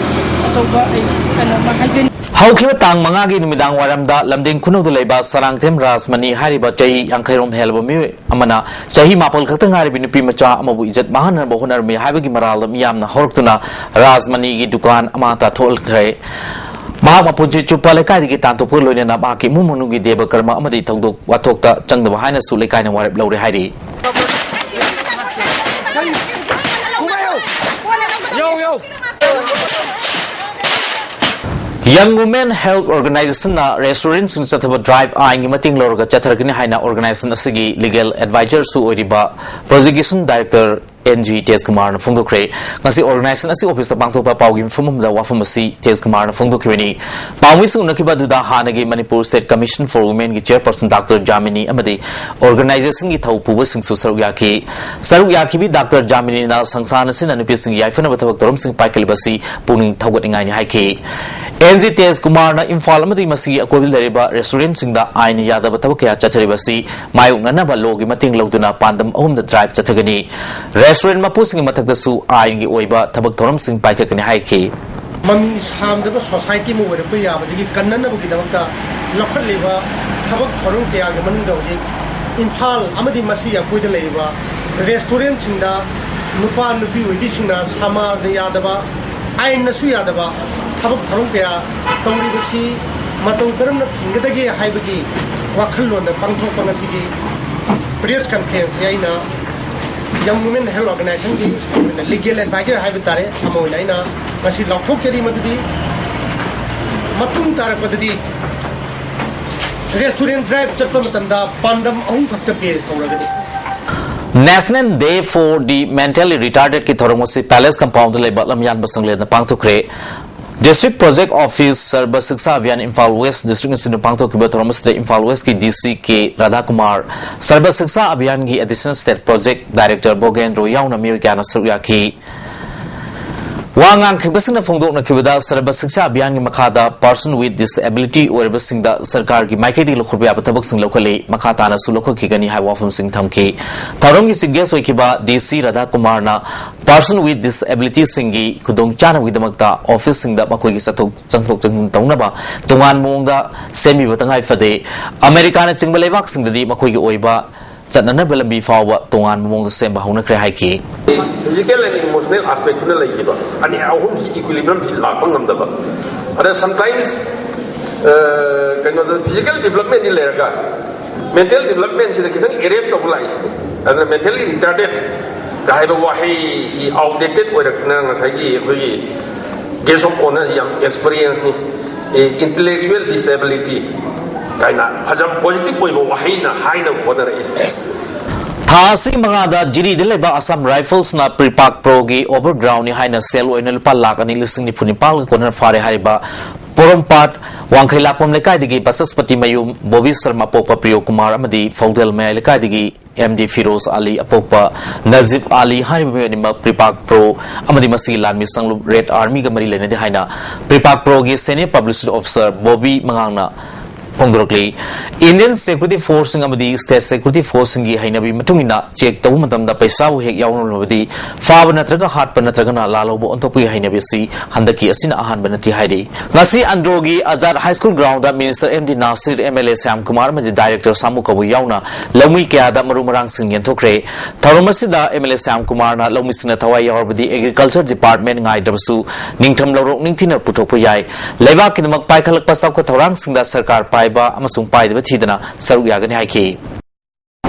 ꯑꯆꯧꯕ ꯑꯩ ꯀꯩꯅꯣꯝꯃ ꯍꯥꯏꯖꯅꯤꯡꯏ꯫ ꯍꯧꯈꯤꯕ ꯇꯥꯡ ꯃꯉꯥꯒꯤ ꯅꯨꯃꯤꯗꯥꯡ ꯋꯥꯏꯔꯝꯗ ꯂꯝꯗꯤꯡ ꯈꯨꯅꯧꯗ ꯂꯩꯕ ꯁꯔꯥꯡꯊꯦꯝ ꯔꯥꯖꯃꯅꯤ ꯍꯥꯏꯔꯤꯕ ꯆꯍꯤ ꯌꯥꯡꯈꯩꯔꯣꯝ ꯍꯦꯜꯂꯕ ꯃꯤꯑꯣꯏ ꯑꯃꯅ ꯆꯍꯤ ꯃꯥꯄꯜ ꯈꯛꯇ ꯉꯥꯏꯔꯕꯤ ꯅꯨꯄꯤ ꯃꯆꯥ ꯑꯃꯕꯨ ꯏꯖꯠ ꯃꯥꯡꯍꯟꯅꯕ ꯍꯣꯠꯅꯔꯝꯃꯤ ꯍꯥꯏꯕꯒꯤ ꯃꯔꯥꯜꯗ ꯃꯤꯌꯥꯝꯅ ꯍꯧꯔꯛꯇꯨꯅ ꯔꯥꯖꯃꯅꯤꯒꯤ ꯗꯨꯀꯥꯟ ꯑꯃꯥꯡ ꯑꯇꯥ ꯊꯣꯛꯍꯟꯈ꯭ꯔꯦ꯫ ꯃꯍꯥꯛ ꯃꯄꯨꯟꯁꯤ ꯆꯨꯞꯄ ꯂꯩꯀꯥꯏꯗꯒꯤ ꯇꯥꯟꯊꯣꯛꯄꯒ ꯂꯣꯏꯅꯅ ꯃꯍꯥꯛꯀꯤ ꯏꯃꯨꯡ ꯃꯅꯨꯡꯒꯤ ꯗꯦꯕ ꯀꯔꯃ ꯑꯃꯗꯤ ꯊꯧꯗꯣꯛ ꯋꯥꯊꯣꯛꯇ ꯆꯪꯗꯕ ꯍꯥꯏꯅꯁꯨ ꯂꯩꯀꯥꯏꯅ ꯋꯥꯔꯦꯞ ꯂꯧꯔꯦ ꯍꯥꯏꯔꯤ꯫ ꯌꯧ, ꯌꯧ꯫ Young Women Health Organization-ꯅ restaurant-ꯁꯤꯡ ꯆꯠꯊꯕ drive ꯑꯥꯏꯟꯒꯤ ꯃꯇꯦꯡ ꯂꯧꯔꯒ ꯆꯠꯊꯔꯛꯀꯅꯤ ꯍꯥꯏꯅ organization ꯑꯁꯤꯒꯤ legal advisor-ꯁꯨ ꯑꯣꯏꯔꯤꯕ prosecution director N G ꯇꯦꯖ ꯀꯨꯃꯥꯔꯅ ꯐꯣꯡꯗꯣꯛꯈ꯭ꯔꯦ꯫ ꯉꯁꯤ organization ꯑꯁꯤ office-ꯇ ꯄꯥꯡꯊꯣꯛꯄ ꯄꯥꯎꯒꯤ ꯃꯤꯐꯝ ꯑꯃꯗ ꯋꯥꯐꯝ ꯑꯁꯤ ꯇꯦꯖ ꯀꯨꯃꯥꯔꯅ ꯐꯣꯡꯗꯣꯛꯈꯤꯕꯅꯤ꯫ ꯄꯥꯎꯃꯤꯁꯤꯡ ꯎꯅꯈꯤꯕ ꯑꯗꯨꯗ ꯍꯥꯟꯅꯒꯤ Manipur State Commission for Women-ꯒꯤ chairperson Doctor ꯖꯥꯃꯤꯅꯤ ꯑꯃꯗꯤ organization-ꯒꯤ ꯊꯧ ꯄꯨꯕꯁꯤꯡꯁꯨ ꯁꯔꯨꯛ ꯌꯥꯈꯤ꯫ ꯁꯔꯨꯛ ꯌꯥꯈꯤꯕꯤ Doctor ꯖꯥꯃꯤꯅꯤꯅ ꯁꯪꯁꯊꯥꯟ ꯑꯁꯤꯅ ꯅꯨꯄꯤꯁꯤꯡꯒꯤ ꯌꯥꯏꯐꯅꯕ ꯊꯕꯛ ꯊꯧꯔꯝꯁꯤꯡ ꯄꯥꯏꯈꯠꯂꯤꯕ ꯑꯁꯤ ꯄꯨꯛꯅꯤꯡ ꯊꯧꯒꯠꯅꯤꯡꯉꯥꯏꯅꯤ ꯍꯥꯏꯈꯤ꯫ N G ꯇꯦꯖ ꯀꯨꯃꯥꯔꯅ ꯏꯝꯐꯥꯜ ꯑꯃꯗꯤ ꯃꯁꯤꯒꯤ ꯑꯀꯣꯏꯕꯗ ꯂꯩꯔꯤꯕ restaurant-ꯁꯤꯡꯗ ꯑꯥꯏꯟꯅ ꯌꯥꯗꯕ ꯊꯕꯛ ꯀꯌꯥ ꯆꯠꯊꯔꯤꯕ ꯑꯁꯤ ꯃꯥꯌꯣꯛꯅꯅꯕ law-ꯒꯤ ꯃꯇꯦꯡ ꯂꯧꯗꯨꯅ ꯄꯥꯟꯗꯝ ꯑꯍꯨꯝꯗ drive ꯆꯠꯊꯒꯅꯤ꯫ Restaurant ꯃꯄꯨꯁꯤꯡꯒꯤ ꯃꯊꯛꯇꯁꯨ ꯑꯥꯏꯟꯒꯤ ꯑꯣꯏꯕ ꯊꯕꯛ ꯊꯧꯔꯝꯁꯤꯡ ꯄꯥꯏꯈꯠꯀꯅꯤ ꯍꯥꯏꯈꯤ꯫ ꯃꯃꯤ ꯁꯥꯝꯗꯕ society ꯑꯃ ꯑꯣꯏꯔꯛꯄ ꯌꯥꯕꯗꯒꯤ ꯀꯟꯅꯅꯕꯒꯤꯗꯃꯛꯇ ꯂꯧꯈꯠꯂꯤꯕ ꯊꯕꯛ ꯊꯧꯔꯝ ꯀꯌꯥꯒꯤ ꯃꯅꯨꯡꯗ ꯍꯧꯖꯤꯛ ꯏꯝꯐꯥꯜ ꯑꯃꯗꯤ ꯃꯁꯤꯒꯤ ꯑꯀꯣꯏꯗ ꯂꯩꯔꯤꯕ restaurant-ꯁꯤꯡꯗ ꯅꯨꯄꯥ ꯅꯨꯄꯤ ꯑꯣꯏꯕꯤꯁꯤꯡꯅ ꯁꯃꯥꯖꯅ ꯌꯥꯗꯕ, ꯑꯥꯏꯟꯅꯁꯨ ꯌꯥꯗꯕ ꯊꯕꯛ ꯊꯧꯔꯝ ꯀꯌꯥ ꯇꯧꯔꯤꯕꯁꯤ ꯃꯇꯧ ꯀꯔꯝꯅ ꯊꯤꯡꯒꯗꯒꯦ ꯍꯥꯏꯕꯒꯤ ꯋꯥꯈꯜꯂꯣꯟꯗ ꯄꯥꯡꯊꯣꯛꯄ ꯉꯁꯤꯒꯤ press conference-ꯁꯦ ꯑꯩꯅ Young Women Health Organization-ꯒꯤ ꯑꯣꯏꯅ legal advisor ꯍꯥꯏꯕ ꯇꯥꯔꯦ, ꯑꯃ ꯑꯣꯏꯅ ꯑꯩꯅ ꯉꯁꯤ ꯂꯥꯎꯊꯣꯛꯆꯔꯤ꯫ ꯃꯗꯨꯗꯤ ꯃꯇꯨꯡ ꯇꯥꯔꯛꯄꯗꯗꯤ restaurant drive ꯆꯠꯄ ꯃꯇꯝꯗ ꯄꯥꯟꯗꯝ ꯑꯍꯨꯝ ꯈꯛꯇ base ꯇꯧꯔꯒꯅꯤ꯫ National Day for the Mentally Retarded-ꯀꯤ ꯊꯧꯔꯝ ꯑꯁꯤ Palace Compound-ꯗ ꯂꯩꯕ ꯂꯝꯌꯥꯟꯕ ꯁꯪꯂꯦꯟꯗ ꯄꯥꯡꯊꯣꯛꯈ꯭ꯔꯦ꯫ District Project Office Sarva Shiksha Abhiyan Imphal West District ꯑꯁꯤꯅ ꯄꯥꯡꯊꯣꯛꯈꯤꯕ ꯊꯧꯔꯝ ꯑꯁꯤꯗ Imphal West-ꯀꯤ D C K ꯔꯥꯙꯥꯀꯨꯃꯥꯔ, Sarva Shiksha Abhiyan-ꯒꯤ Additional State Project Director ꯕꯣꯒꯦꯟꯗ꯭ꯔꯣ ꯌꯥꯎꯅ ꯃꯤꯑꯣꯏ ꯀꯌꯥꯅ ꯁꯔꯨꯛ ꯌꯥꯈꯤ꯫ ꯋꯥ ꯉꯥꯡꯈꯤꯕꯁꯤꯡꯅ ꯐꯣꯡꯗꯣꯛꯅꯈꯤꯕꯗ, Sarva Shiksha Abhiyan-ꯒꯤ ꯃꯈꯥꯗ person with disability ꯑꯣꯏꯔꯕꯁꯤꯡꯗ ꯁꯔꯀꯥꯔꯒꯤ ꯃꯥꯏꯀꯩꯗꯒꯤ ꯂꯧꯈꯠꯄ ꯌꯥꯕ ꯊꯕꯛꯁꯤꯡ ꯂꯧꯈꯠꯂꯤ꯫ ꯃꯈꯥ ꯇꯥꯅꯁꯨ ꯂꯧꯈꯠꯈꯤꯒꯅꯤ ꯍꯥꯏꯕ ꯋꯥꯐꯝꯁꯤꯡ ꯊꯝꯈꯤ꯫ ꯊꯧꯔꯝꯒꯤ chief guest ꯑꯣꯏꯈꯤꯕ D C ꯔꯥꯙꯥꯀꯨꯃꯥꯔꯅ person with disability-ꯁꯤꯡꯒꯤ ꯈꯨꯗꯣꯡꯆꯥꯅꯕꯒꯤꯗꯃꯛꯇ office-ꯁꯤꯡꯗ ꯃꯈꯣꯏꯒꯤ ꯆꯠꯊꯣꯛ ꯆꯪꯊꯣꯛ ꯆꯪꯁꯤꯟ ꯇꯧꯅꯕ ꯇꯣꯉꯥꯟꯕ ꯃꯑꯣꯡꯗ ꯁꯦꯝꯕꯤꯕ ꯇꯉꯥꯏ ꯐꯗꯦ꯫ ꯑꯃꯦꯔꯤꯀꯥꯅꯆꯤꯡꯕ ꯂꯩꯕꯥꯛꯁꯤꯡꯗꯗꯤ ꯃꯈꯣꯏꯒꯤ ꯑꯣꯏꯕ ꯆꯠꯅꯅꯕ ꯂꯝꯕꯤ ꯐꯥꯎꯕ ꯇꯣꯉꯥꯟꯕ ꯃꯑꯣꯡꯗ ꯁꯦꯝꯕ ꯍꯧꯅꯈ꯭ꯔꯦ ꯍꯥꯏꯈꯤ꯫ Physical and emotional aspect-ꯇꯨꯅ ꯂꯩꯈꯤꯕ ꯑꯅꯤ ꯑꯍꯨꯝꯁꯤ equilibrium-ꯁꯤ ꯂꯥꯛꯄ ꯉꯝꯗꯕ꯫ ꯑꯗ sometimes, ꯑ, ꯀꯩꯅꯣꯗ physical development-ꯗꯤ ꯂꯩꯔꯒ mental development-ꯁꯤꯗ ꯈꯤꯇꯪ erase ꯇꯧꯕ ꯂꯥꯛꯏꯁꯤꯅꯤ꯫ ꯑꯗꯨꯅ mentally retarded ꯀ ꯍꯥꯏꯕ ꯋꯥꯍꯩꯁꯤ outdated ꯑꯣꯏꯔꯛꯇꯅ ꯉꯁꯥꯏꯒꯤ ꯑꯩꯈꯣꯏꯒꯤ guest of honour ꯌꯥꯝ experience-ꯅꯤ꯫ intellectual disability ꯀꯥꯏꯅ ꯐꯖꯕ positive ꯑꯣꯏꯕ ꯋꯥꯍꯩꯅ ꯍꯥꯏꯅꯕ ꯍꯣꯠꯅꯔꯛꯏꯁꯦ꯫ ꯊꯥ ꯑꯁꯤꯒꯤ ꯃꯉꯥꯗ ꯖꯤꯔꯤꯗ ꯂꯩꯕ ꯑꯁꯥꯝ ꯔꯥꯏꯐꯜꯁꯅ ꯄ꯭ꯔꯤꯄꯥꯛ ꯄ꯭ꯔꯣꯒꯤ ꯑꯣꯚꯔ ꯒ꯭ꯔꯥꯎꯟꯅꯤ ꯍꯥꯏꯅ ꯁꯦꯜ ꯑꯣꯏꯅ ꯂꯨꯄꯥ ꯂꯥꯈ ꯑꯅꯤ ꯂꯤꯁꯤꯡ ꯅꯤꯐꯨ ꯅꯤꯄꯥꯟꯒ ꯀꯣꯟꯅꯅ ꯐꯥꯔꯦ ꯍꯥꯏꯔꯤꯕ ꯄꯣꯔꯣꯝꯄꯥꯠ ꯋꯥꯡꯈꯩ ꯂꯥꯛꯄꯝ ꯂꯩꯀꯥꯏꯗꯒꯤ ꯕꯁꯁꯄꯇꯤ ꯃꯌꯨꯝ ꯕꯣꯕꯤ ꯁꯔꯃ ꯄꯣꯛꯄ ꯄ꯭ꯔꯤꯌꯣ ꯀꯨꯃꯥꯔ ꯑꯃꯗꯤ ꯐꯧꯗꯦꯜ ꯃꯌꯥꯏ ꯂꯩꯀꯥꯏꯗꯒꯤ ꯑꯦꯝ ꯗꯤ ꯐꯤꯔꯣꯖ ꯑꯂꯤ ꯑꯄꯣꯛꯄ ꯅꯖꯤꯕ ꯑꯂꯤ ꯍꯥꯏꯔꯤꯕ ꯃꯤꯑꯣꯏ ꯑꯅꯤꯃꯛ ꯄ꯭ꯔꯤꯄꯥꯛ ꯄ꯭ꯔꯣ ꯑꯃꯗꯤ ꯃꯁꯤꯒꯤ ꯂꯥꯟꯃꯤ ꯁꯪꯂꯨꯞ ꯔꯦꯗ ꯑꯥꯔꯃꯤꯒ ꯃꯔꯤ ꯂꯩꯅꯗꯦ ꯍꯥꯏꯅ ꯄ꯭ꯔꯤꯄꯥꯛ ꯄ꯭ꯔꯣꯒꯤ ꯁꯦꯅꯤꯌꯔ ꯄꯕ꯭ꯂꯤꯁꯤꯇꯤ ꯑꯣꯐꯤꯁꯥꯔ ꯕꯣꯕꯤ ꯃꯉꯥꯡꯅ ꯐꯣꯡꯗꯣꯔꯛꯂꯤ꯫ ꯏꯟꯗꯤꯌꯟ ꯁꯦꯀ꯭ꯌꯨꯔꯤꯇꯤ ꯐꯣꯔꯁꯁꯤꯡ ꯑꯃꯗꯤ ꯁ꯭ꯇꯦꯠ ꯁꯦꯀ꯭ꯌꯨꯔꯤꯇꯤ ꯐꯣꯔꯁꯁꯤꯡꯒꯤ ꯍꯩꯅꯕꯤ ꯃꯇꯨꯡ ꯏꯟꯅ ꯆꯦꯛ ꯇꯧꯕ ꯃꯇꯝꯗ ꯄꯩꯁꯥꯕꯨ ꯍꯦꯛ ꯌꯥꯎꯔꯝꯂꯕꯗꯤ ꯐꯥꯕ ꯅꯠꯇ꯭ꯔꯒ ꯍꯥꯠꯄ ꯅꯠꯇ꯭ꯔꯒꯅ ꯂꯥꯜꯍꯧꯕ ꯑꯣꯟꯊꯣꯛꯄꯒꯤ ꯍꯩꯅꯕꯤ ꯑꯁꯤ ꯍꯟꯗꯛꯀꯤ ꯑꯁꯤꯅ ꯑꯍꯥꯟꯕ ꯅꯠꯇꯦ ꯍꯥꯏꯔꯤ꯫ ꯉꯁꯤ ꯑꯟꯗ꯭ꯔꯣꯒꯤ Azad high school ground minister M D Nasir, M L A Shyam Kumar ꯑꯃꯗꯤ ꯗꯥꯏꯔꯦꯛꯇꯔ ꯁꯥꯃꯨ ꯀꯧꯕ ꯌꯥꯎꯅ ꯂꯧꯃꯤ ꯀꯌꯥꯗ ꯃꯔꯨ ꯃꯔꯥꯡꯁꯤꯡ ꯌꯦꯟꯊꯣꯛꯈ꯭ꯔꯦ꯫ ꯊꯧꯔꯝ ꯑꯁꯤꯗ ꯑꯦꯝ ꯑꯦꯜ ꯑꯦ ꯁ꯭ꯌꯥꯝ ꯀꯨꯃꯥꯔꯅ ꯂꯧꯃꯤꯁꯤꯡꯅ ꯊꯋꯥꯏ ꯌꯥꯎꯔꯕꯗꯤ ꯑꯦꯒ꯭ꯔꯤꯀꯜꯆꯔ ꯗꯤꯄꯥꯔꯠꯃꯦꯟ ꯉꯥꯏꯗ꯭ꯔꯕꯁꯨ ꯅꯤꯡꯊꯝ ꯂꯧꯔꯣꯛ ꯅꯤꯡꯊꯤꯅ ꯄꯨꯊꯣꯛꯄ ꯌꯥꯏ꯫ ꯂꯩꯕꯥꯛꯀꯤꯗꯃꯛ ꯄꯥꯏꯈꯠꯂꯛꯄ ꯆꯥꯎꯈꯠ ꯊꯧꯔꯥꯡꯁꯤꯡꯗ ꯁꯔꯀꯥꯔ ꯄꯥꯏꯕ ꯑꯃꯁꯨꯡ ꯄꯥꯏꯗꯕ ꯊꯤꯗꯅ ꯁꯔꯨꯛ ꯌꯥꯒꯅꯤ ꯍꯥꯏꯈꯤ꯫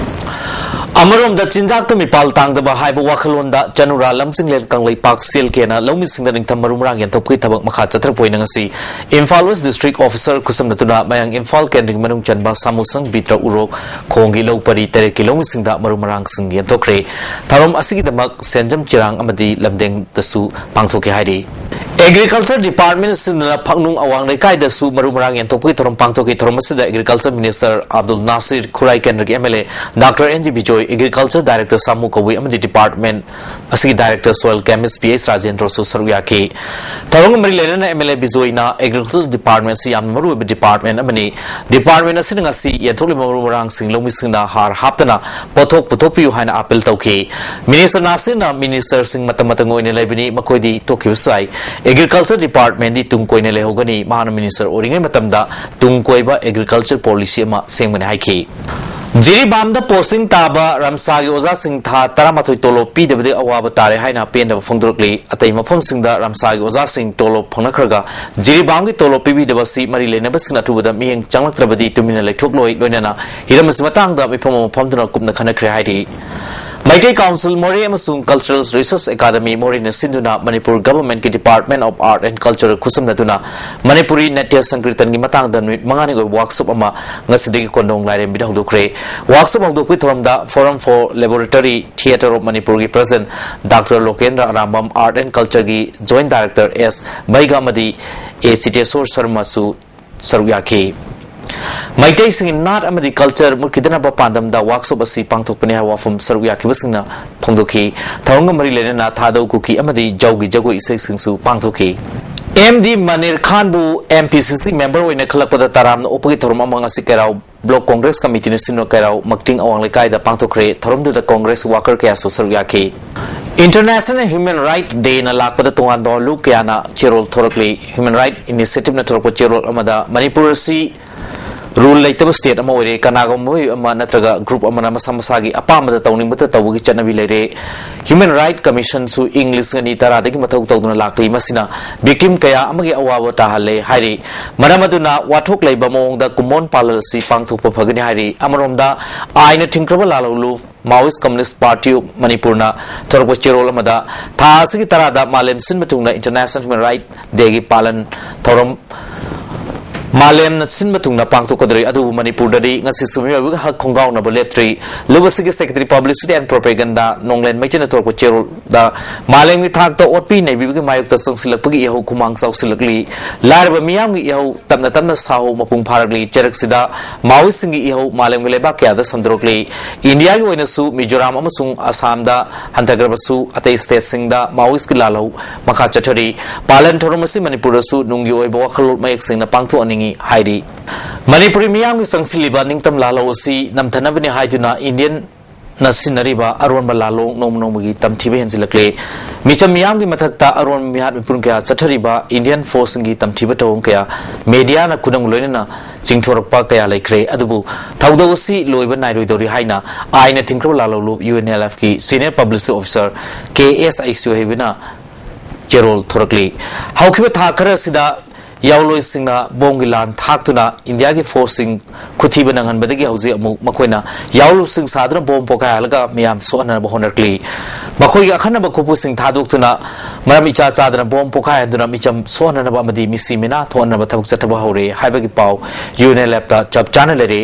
ꯑꯃꯔꯣꯝꯗ ꯆꯤꯟꯖꯥꯛꯇ ꯃꯤꯄꯥꯜ ꯇꯥꯡꯗꯕ ꯍꯥꯏꯕ ꯋꯥꯈꯜꯂꯣꯟꯗ ꯆꯅꯨꯔꯥ ꯂꯝꯖꯤꯡꯂꯦꯟ ꯀꯪꯂꯩꯄꯥꯛ ꯁꯦꯜ ꯀꯦꯅ ꯂꯧꯃꯤꯁꯤꯡꯗ ꯅꯤꯡꯊꯝ ꯃꯔꯨ ꯃꯔꯥꯡ ꯌꯦꯟꯊꯣꯛꯄꯒꯤ ꯊꯕꯛ ꯃꯈꯥ ꯆꯠꯊꯔꯛꯄ ꯑꯣꯏꯅ ꯉꯁꯤ ꯏꯝꯐꯥꯜ ꯋꯦꯁ ꯗꯤꯁꯇ꯭ꯔꯤꯛ ꯑꯣꯐꯤꯁꯥꯔ ꯈꯨꯠꯁꯝꯅꯗꯨꯅ ꯃꯌꯥꯡ ꯏꯝꯐꯥꯜ ꯀꯦꯟꯗ꯭ꯔꯒꯤ ꯃꯅꯨꯡ ꯆꯟꯕ ꯁꯥꯃꯨꯁꯪ ꯕꯤꯇ꯭ꯔ ꯎꯔꯣꯛ ꯈꯣꯡꯒꯤ ꯂꯧ ꯄꯔꯤ ꯇꯔꯦꯠꯀꯤ ꯂꯧꯃꯤꯁꯤꯡꯗ ꯃꯔꯨ ꯃꯔꯥꯡꯁꯤꯡ ꯌꯦꯟꯊꯣꯛꯈ꯭ꯔꯦ꯫ ꯊꯧꯔꯝ ꯑꯁꯤꯒꯤꯗꯃꯛ ꯁꯦꯟꯖꯝ ꯆꯤꯔꯥꯡ ꯑꯃꯗꯤ ꯂꯝꯗꯦꯡꯗꯁꯨ ꯄꯥꯡꯊꯣꯛꯀꯦ ꯍꯥꯏꯔꯤ꯫ ꯑꯦꯒ꯭ꯔꯤꯀꯜꯆꯔ ꯗꯤꯄꯥꯔꯠꯃꯦꯟ ꯑꯁꯤꯅ ꯐꯛꯅꯨꯡ ꯑꯋꯥꯡ ꯂꯩꯀꯥꯏꯗꯁꯨ ꯃꯔꯨ ꯃꯔꯥꯡ ꯌꯦꯟꯊꯣꯛꯄꯒꯤ ꯊꯧꯔꯝ ꯄꯥꯡꯊꯣꯛꯈꯤ꯫ ꯊꯧꯔꯝ ꯑꯁꯤꯗ ꯑꯦꯒ꯭ꯔꯤꯀꯜꯆꯔ ꯃꯤꯅꯤꯁꯇꯔ ꯑꯕꯗꯨꯜ ꯅꯥꯁꯤꯔ, ꯈꯨꯔꯥꯏ ꯀꯦꯟꯗ꯭ꯔꯒꯤ M L A doctor N G Bijoy, agriculture director ꯁꯥꯃꯨ ꯀꯧꯕꯤ ꯑꯃꯗꯤ ꯗꯤꯄꯥꯔꯠꯃꯦꯟ ꯑꯁꯤꯒꯤ director soil chemist P H ꯔꯥꯖꯦꯟꯗ꯭ꯔꯁꯨ ꯁꯔꯨꯛ ꯌꯥꯈꯤ꯫ ꯊꯧꯔꯝꯒ ꯃꯔꯤ ꯂꯩꯅꯅ ꯑꯦꯝ ꯑꯦꯜ ꯑꯦ ꯕꯤꯖꯣꯏꯅ ꯑꯦꯒ꯭ꯔꯤꯀꯜꯆꯔ ꯗꯤꯄꯥꯔꯠꯃꯦꯟ ꯑꯁꯤ ꯌꯥꯝꯅ ꯃꯔꯨꯑꯣꯏꯕ ꯗꯤꯄꯥꯔꯠꯃꯦꯟ ꯑꯃꯅꯤ꯫ ꯗꯤꯄꯥꯔꯠꯃꯦꯟ ꯑꯁꯤꯅ ꯉꯁꯤ ꯌꯦꯟꯊꯣꯛꯂꯤꯕ ꯃꯔꯨ ꯃꯔꯥꯡꯁꯤꯡ ꯂꯧꯃꯤꯁꯤꯡꯅ ꯍꯥꯔ ꯍꯥꯞꯇꯅ ꯄꯣꯠꯊꯣꯛ ꯄꯨꯊꯣꯛꯄꯤꯌꯨ ꯍꯥꯏꯅ ꯑꯥꯄꯤꯜ ꯇꯧꯈꯤ꯫ ꯃꯤꯅꯤꯁꯇꯔ ꯅꯥꯁꯤꯔꯅ ꯃꯤꯅꯤꯁꯇꯔꯁꯤꯡ ꯃꯇꯝ ꯃꯇꯝꯒꯤ ꯑꯣꯏꯅ ꯂꯩꯕꯅꯤ, ꯃꯈꯣꯏꯗꯤ ꯇꯣꯛꯈꯤꯕꯁꯨ ꯌꯥꯏ꯫ ꯑꯦꯒ꯭ꯔꯤꯀꯜꯆꯔ ꯗꯤꯄꯥꯔꯠꯃꯦꯟꯗꯤ ꯇꯨꯡ ꯀꯣꯏꯅ ꯂꯩꯍꯧꯒꯅꯤ꯫ ꯃꯍꯥꯛꯅ ꯃꯤꯅꯤꯁꯇꯔ ꯑꯣꯏꯔꯤꯉꯩ ꯃꯇꯝꯗ ꯇꯨꯡ ꯀꯣꯏꯕ ꯑꯦꯒ꯭ꯔꯤꯀꯜꯆꯔ ꯄꯣꯂꯤꯁꯤ ꯑꯃ ꯁꯦꯝꯒꯅꯤ ꯍꯥꯏꯈꯤ꯫ ꯖꯤꯔꯤꯕꯥꯝꯗ ꯄꯣꯁꯇꯤꯡ ꯇꯥꯕ ꯔꯝꯁꯥꯒꯤ ꯑꯣꯖꯥꯁꯤꯡ ꯊꯥ ꯇꯔꯥꯃꯥꯊꯣꯏ ꯇꯣꯂꯣꯞ ꯄꯤꯗꯕꯗꯒꯤ ꯑꯋꯥꯕ ꯇꯥꯔꯦ ꯍꯥꯏꯅ ꯄꯦꯟꯗꯕ ꯐꯣꯡꯗꯣꯔꯛꯂꯤ꯫ ꯑꯇꯩ ꯃꯐꯝꯁꯤꯡꯗ ꯔꯝꯁꯥꯒꯤ ꯑꯣꯖꯥꯁꯤꯡ ꯇꯣꯂꯣꯞ ꯐꯪꯅꯈ꯭ꯔꯒ ꯖꯤꯔꯤꯕꯥꯝꯒꯤ ꯇꯣꯂꯣꯞ ꯄꯤꯕꯤꯗꯕ ꯑꯁꯤ ꯃꯔꯤ ꯂꯩꯅꯕꯁꯤꯡꯅ ꯑꯊꯨꯕꯗ ꯃꯤꯠꯌꯦꯡ ꯆꯪꯂꯛꯇ꯭ꯔꯕꯗꯤ ꯇꯨꯃꯤꯟꯅ ꯂꯩꯊꯣꯛꯂꯣꯏ꯫ ꯂꯣꯏꯅꯅ ꯍꯤꯔꯝ ꯑꯁꯤ ꯃꯇꯥꯡꯗ ꯃꯤꯐꯝ ꯑꯃ ꯐꯝꯗꯨꯅ ꯀꯨꯞꯅ ꯈꯟꯅꯈ꯭ꯔꯦ ꯍꯥꯏꯔꯤ꯫ ꯃꯩꯇꯩ ꯀꯥꯎꯟꯁꯤꯜ ꯃꯣꯔꯦ ꯑꯃꯁꯨꯡ Cultural Research Academy ꯃꯣꯔꯦꯅ ꯁꯤꯟꯗꯨꯅ ꯃꯅꯤꯄꯨꯔ Government ꯀꯤ Department of Art and Culture ꯈꯨꯠꯁꯝꯅꯗꯨꯅ Manipuri Natya ꯁꯪꯀꯤꯔꯇꯟꯒꯤ ꯃꯇꯥꯡꯗ ꯅꯨꯃꯤꯠ ꯃꯉꯥꯅꯤ ꯑꯣꯏꯕ workshop ꯑꯃ ꯉꯁꯤꯗꯒꯤ ꯀꯣꯟꯗꯣꯡ ꯂꯥꯏꯔꯦꯝꯕꯤꯗ ꯍꯧꯗꯣꯛꯈ꯭ꯔꯦ꯫ Workshop ꯍꯧꯗꯣꯛꯄꯒꯤ ꯊꯧꯔꯝꯗ Forum for Laboratory Theatre of Manipur ꯒꯤ President Doctor ꯂꯣꯀꯦꯟꯗ꯭ꯔ Arambam, Art and Culture ꯒꯤ Joint Director ꯑꯦꯁ ꯕꯩꯒ ꯑꯃꯗꯤ ꯑꯦ ꯆꯤꯇꯦꯁꯣꯔ ꯁꯔꯃꯁꯨ ꯁꯔꯨꯛ ꯌꯥꯈꯤ꯫ ꯃꯩꯇꯩꯁꯤꯡꯒꯤ ꯅꯥꯠ ꯑꯃꯗꯤ culture ꯃꯨꯠꯈꯤꯗꯅꯕ ꯄꯥꯟꯗꯝꯗ workshop ꯑꯁꯤ ꯄꯥꯡꯊꯣꯛꯄꯅꯤ ꯍꯥꯏꯕ ꯋꯥꯐꯝ ꯁꯔꯨꯛ ꯌꯥꯈꯤꯕꯁꯤꯡꯅ ꯐꯣꯡꯗꯣꯛꯈꯤ꯫ ꯊꯧꯔꯝꯒ ꯃꯔꯤ ꯂꯩꯅꯅ ꯊꯥꯗꯧ ꯀꯨꯀꯤ ꯑꯃꯗꯤ ꯖꯧꯒꯤ ꯖꯒꯣꯏ ꯏꯁꯩꯁꯤꯡꯁꯨ ꯄꯥꯡꯊꯣꯛꯈꯤ꯫ ꯑꯦꯝ ꯗꯤ ꯃꯅꯤꯔ ꯈꯥꯟꯕꯨ ꯑꯦꯝ ꯄꯤ ꯁꯤ ꯁꯤ member ꯑꯣꯏꯅ ꯈꯜꯂꯛꯄꯗ ꯇꯔꯥꯝꯅ ꯑꯣꯛꯄꯒꯤ ꯊꯧꯔꯝ ꯑꯃ ꯉꯁꯤ ꯀꯩꯔꯥꯎ Block Congress Committee ꯅ ꯁꯤꯟꯕ ꯀꯩꯔꯥꯎ ꯃꯛꯇꯤꯡ ꯑꯋꯥꯡ ꯂꯩꯀꯥꯏꯗ ꯄꯥꯡꯊꯣꯛꯈ꯭ꯔꯦ꯫ ꯊꯧꯔꯝꯗꯨꯗ Congress worker ꯀꯌꯥꯁꯨ ꯁꯔꯨꯛ ꯌꯥꯈꯤ꯫ International Human Right Day ꯅ ꯂꯥꯛꯄꯗ ꯇꯣꯉꯥꯟ ꯇꯣꯉꯥꯟꯕ ꯂꯨꯞ ꯀꯌꯥꯅ ꯆꯦꯔꯣꯜ ꯊꯣꯔꯛꯂꯤ꯫ Human Right Initiative ꯅ ꯊꯣꯔꯛꯄ ꯆꯦꯔꯣꯜ ꯑꯃꯗ ꯃꯅꯤꯄꯨꯔ ꯑꯁꯤ rule ꯂꯩꯇꯕ state ꯑꯃ ꯑꯣꯏꯔꯦ꯫ ꯀꯅꯥꯒꯨꯝꯕ ꯃꯤꯑꯣꯏ ꯑꯃ ꯅꯠꯇ꯭ꯔꯒ group ꯑꯃꯅ ꯃꯁꯥ ꯃꯁꯥꯒꯤ ꯑꯄꯥꯝꯕꯗ ꯇꯧꯅꯤꯡꯕꯇ ꯇꯧꯕꯒꯤ ꯆꯠꯅꯕꯤ ꯂꯩꯔꯦ꯫ Human Right Commission ꯁꯨ ꯏꯪ ꯂꯤꯁꯤꯡ ꯑꯅꯤ ꯇꯔꯥꯗꯒꯤ ꯃꯊꯧ ꯇꯧꯗꯨꯅ ꯂꯥꯛꯂꯤ꯫ ꯃꯁꯤꯅ victim ꯀꯌꯥ ꯑꯃꯒꯤ ꯑꯋꯥꯕ ꯇꯥꯍꯜꯂꯦ ꯍꯥꯏꯔꯤ꯫ ꯃꯔꯝ ꯑꯗꯨꯅ ꯋꯥꯊꯣꯛ ꯂꯩꯕ ꯃꯑꯣꯡꯗ ꯀꯨꯝꯑꯣꯟ ꯄꯥꯂꯟ ꯑꯁꯤ ꯄꯥꯡꯊꯣꯛꯄ ꯐꯒꯅꯤ ꯍꯥꯏꯔꯤ꯫ ꯑꯃꯔꯣꯝꯗ ꯑꯥꯏꯟꯅ ꯊꯤꯡꯈ꯭ꯔꯕ ꯂꯥꯜꯍꯧꯂꯨꯞ Maoist Communist Party of Manipur ꯅ ꯊꯣꯔꯛꯄ ꯆꯦꯔꯣꯜ ꯑꯃꯗ ꯊꯥ ꯑꯁꯤꯒꯤ ꯇꯔꯥꯗ ꯃꯥꯂꯦꯝ ꯁꯤꯟꯕ ꯊꯨꯡꯅ International Human Right Day ꯒꯤ ꯄꯥꯂꯟ ꯊꯧꯔꯝ ꯃꯥꯂꯦꯝꯅ ꯁꯤꯟꯕ ꯊꯨꯡꯅ ꯄꯥꯡꯊꯣꯛꯀꯗꯧꯔꯤ꯫ ꯑꯗꯨꯕꯨ ꯃꯅꯤꯄꯨꯔꯗꯗꯤ ꯉꯁꯤꯁꯨ ꯃꯤꯑꯣꯏꯕꯒꯤ ꯍꯛ ꯈꯣꯡꯒꯥꯎꯅꯕ ꯂꯦꯞꯇ꯭ꯔꯤ꯫ ꯂꯨꯞ ꯑꯁꯤꯒꯤ Secretary Publicity and Propaganda ꯅꯣꯡꯂꯦꯟ ꯃꯩꯇꯩꯅ ꯊꯣꯔꯛꯄ ꯆꯦꯔꯣꯜꯗ ꯃꯥꯂꯦꯝꯒꯤ ꯊꯥꯛꯇ ꯑꯣꯠꯄꯤ ꯅꯩꯕꯤꯕꯒꯤ ꯃꯥꯌꯣꯛꯇ ꯆꯪꯁꯤꯜꯂꯛꯄꯒꯤ ꯏꯍꯧ ꯈꯨꯃꯥꯡ ꯆꯥꯎꯁꯤꯜꯂꯛꯂꯤ꯫ ꯂꯥꯏꯔꯕ ꯃꯤꯌꯥꯝꯒꯤ ꯏꯍꯧ ꯇꯞꯅ ꯇꯞꯅ ꯁꯥꯍꯧ ꯃꯄꯨꯡ ꯐꯥꯔꯛꯂꯤ꯫ ꯆꯩꯔꯛꯁꯤꯗ Maoist ꯁꯤꯡꯒꯤ ꯏꯍꯧ ꯃꯥꯂꯦꯝꯒꯤ ꯂꯩꯕꯥꯛ ꯀꯌꯥꯗ ꯁꯟꯗꯣꯔꯛꯂꯤ꯫ ꯏꯟꯗꯤꯌꯥꯒꯤ ꯑꯣꯏꯅꯁꯨ ꯃꯤꯖꯣꯔꯥꯝ ꯑꯃꯁꯨꯡ ꯑꯁꯥꯝꯗ ꯍꯟꯊꯈ꯭ꯔꯕꯁꯨ ꯑꯇꯩ state ꯁꯤꯡꯗ Maoist ꯀꯤ ꯂꯥꯜꯍꯧ ꯃꯈꯥ ꯆꯠꯊꯔꯤ꯫ ꯄꯥꯂꯟ ꯊꯧꯔꯝ ꯑꯁꯤ ꯃꯅꯤꯄꯨꯔꯗꯁꯨ ꯅꯨꯡꯒꯤ ꯑꯣꯏꯕ ꯋꯥꯈꯜꯂꯣꯟ ꯃꯌꯦꯛ ꯁꯦꯡꯅ ꯄꯥꯡꯊꯣꯛꯍꯟꯅꯤꯡꯏ ꯍꯥꯏꯔꯤ꯫ ꯃꯅꯤꯄꯨꯔꯤ ꯃꯤꯌꯥꯝꯒꯤ ꯆꯪꯁꯤꯜꯂꯤꯕ ꯅꯤꯡꯇꯝ ꯂꯥꯜꯍꯧ ꯑꯁꯤ ꯅꯝꯊꯅꯕꯅꯤ ꯍꯥꯏꯗꯨꯅ Indian ꯅ ꯁꯤꯟꯅꯔꯤꯕ ꯑꯔꯣꯟꯕ ꯂꯥꯜꯂꯣꯡ ꯅꯣꯡꯃ ꯅꯣꯡꯃꯒꯤ ꯇꯝꯊꯤꯕ ꯍꯦꯟꯖꯤꯜꯂꯛꯂꯦ꯫ ꯃꯤꯆꯝ ꯃꯤꯌꯥꯝꯒꯤ ꯃꯊꯛꯇ ꯑꯔꯣꯟꯕ ꯃꯤꯍꯥꯠ ꯃꯤꯄꯨꯟ ꯀꯌꯥ ꯆꯠꯊꯔꯤꯕ Indian force ꯁꯤꯡꯒꯤ ꯇꯝꯊꯤꯕ ꯊꯧꯑꯣꯡ ꯀꯌꯥ media ꯅ ꯈꯨꯗꯝ ꯂꯣꯏꯅꯅ ꯆꯤꯡꯊꯣꯔꯛꯄ ꯀꯌꯥ ꯂꯩꯈ꯭ꯔꯦ꯫ ꯑꯗꯨꯕꯨ ꯊꯧꯗꯧ ꯑꯁꯤ ꯂꯣꯏꯕ ꯅꯥꯏꯔꯣꯏꯗꯧꯔꯤ ꯍꯥꯏꯅ ꯑꯥꯏꯟꯅ ꯊꯤꯡꯈ꯭ꯔꯕ ꯂꯥꯜꯍꯧꯂꯨꯞ U N L F ꯀꯤ senior publicity officer ꯀꯦ ꯑꯦꯁ ꯑꯩꯁꯨ ꯍꯩꯕꯅ ꯆꯦꯔꯣꯜ ꯊꯣꯔꯛꯂꯤ꯫ ꯍꯧꯈꯤꯕ ꯊꯥ ꯈꯔ ꯑꯁꯤꯗ ꯌꯥꯑꯣꯂꯣꯏꯁꯤꯡꯅ ꯕꯣꯝꯒꯤ ꯂꯥꯟ ꯊꯥꯛꯇꯨꯅ ꯏꯟꯗꯤꯌꯥꯒꯤ ꯐꯣꯔꯁꯁꯤꯡ ꯈꯨꯊꯤꯕ ꯅꯪꯍꯟꯕꯗꯒꯤ ꯍꯧꯖꯤꯛ ꯑꯃꯨꯛ ꯃꯈꯣꯏꯅ ꯌꯥꯑꯣꯂꯨꯞꯁꯤꯡ ꯁꯥꯗꯨꯅ ꯕꯣꯝ ꯄꯣꯈꯥꯏꯍꯜꯂꯒ ꯃꯤꯌꯥꯝ ꯁꯣꯛꯍꯟꯅꯅꯕ ꯍꯣꯠꯅꯔꯛꯂꯤ꯫ ꯃꯈꯣꯏꯒꯤ ꯑꯈꯟꯅꯕ ꯈꯨꯠꯄꯨꯁꯤꯡ ꯊꯥꯗꯣꯛꯇꯨꯅ ꯃꯔꯝ ꯏꯆꯥ ꯆꯥꯗꯅ ꯕꯣꯝ ꯄꯣꯈꯥꯏꯍꯟꯗꯨꯅ ꯃꯤꯆꯝ ꯁꯣꯛꯍꯟꯅꯅꯕ ꯑꯃꯗꯤ ꯃꯤꯁꯤ ꯃꯤꯅꯥ ꯊꯣꯛꯍꯟꯅꯕ ꯊꯕꯛ ꯆꯠꯊꯕ ꯍꯧꯔꯦ ꯍꯥꯏꯕꯒꯤ ꯄꯥꯎ ꯌꯨ ꯑꯦꯟ ꯑꯦꯜ ꯑꯦꯐꯇ ꯆꯞ ꯆꯥꯅ ꯂꯩꯔꯦ꯫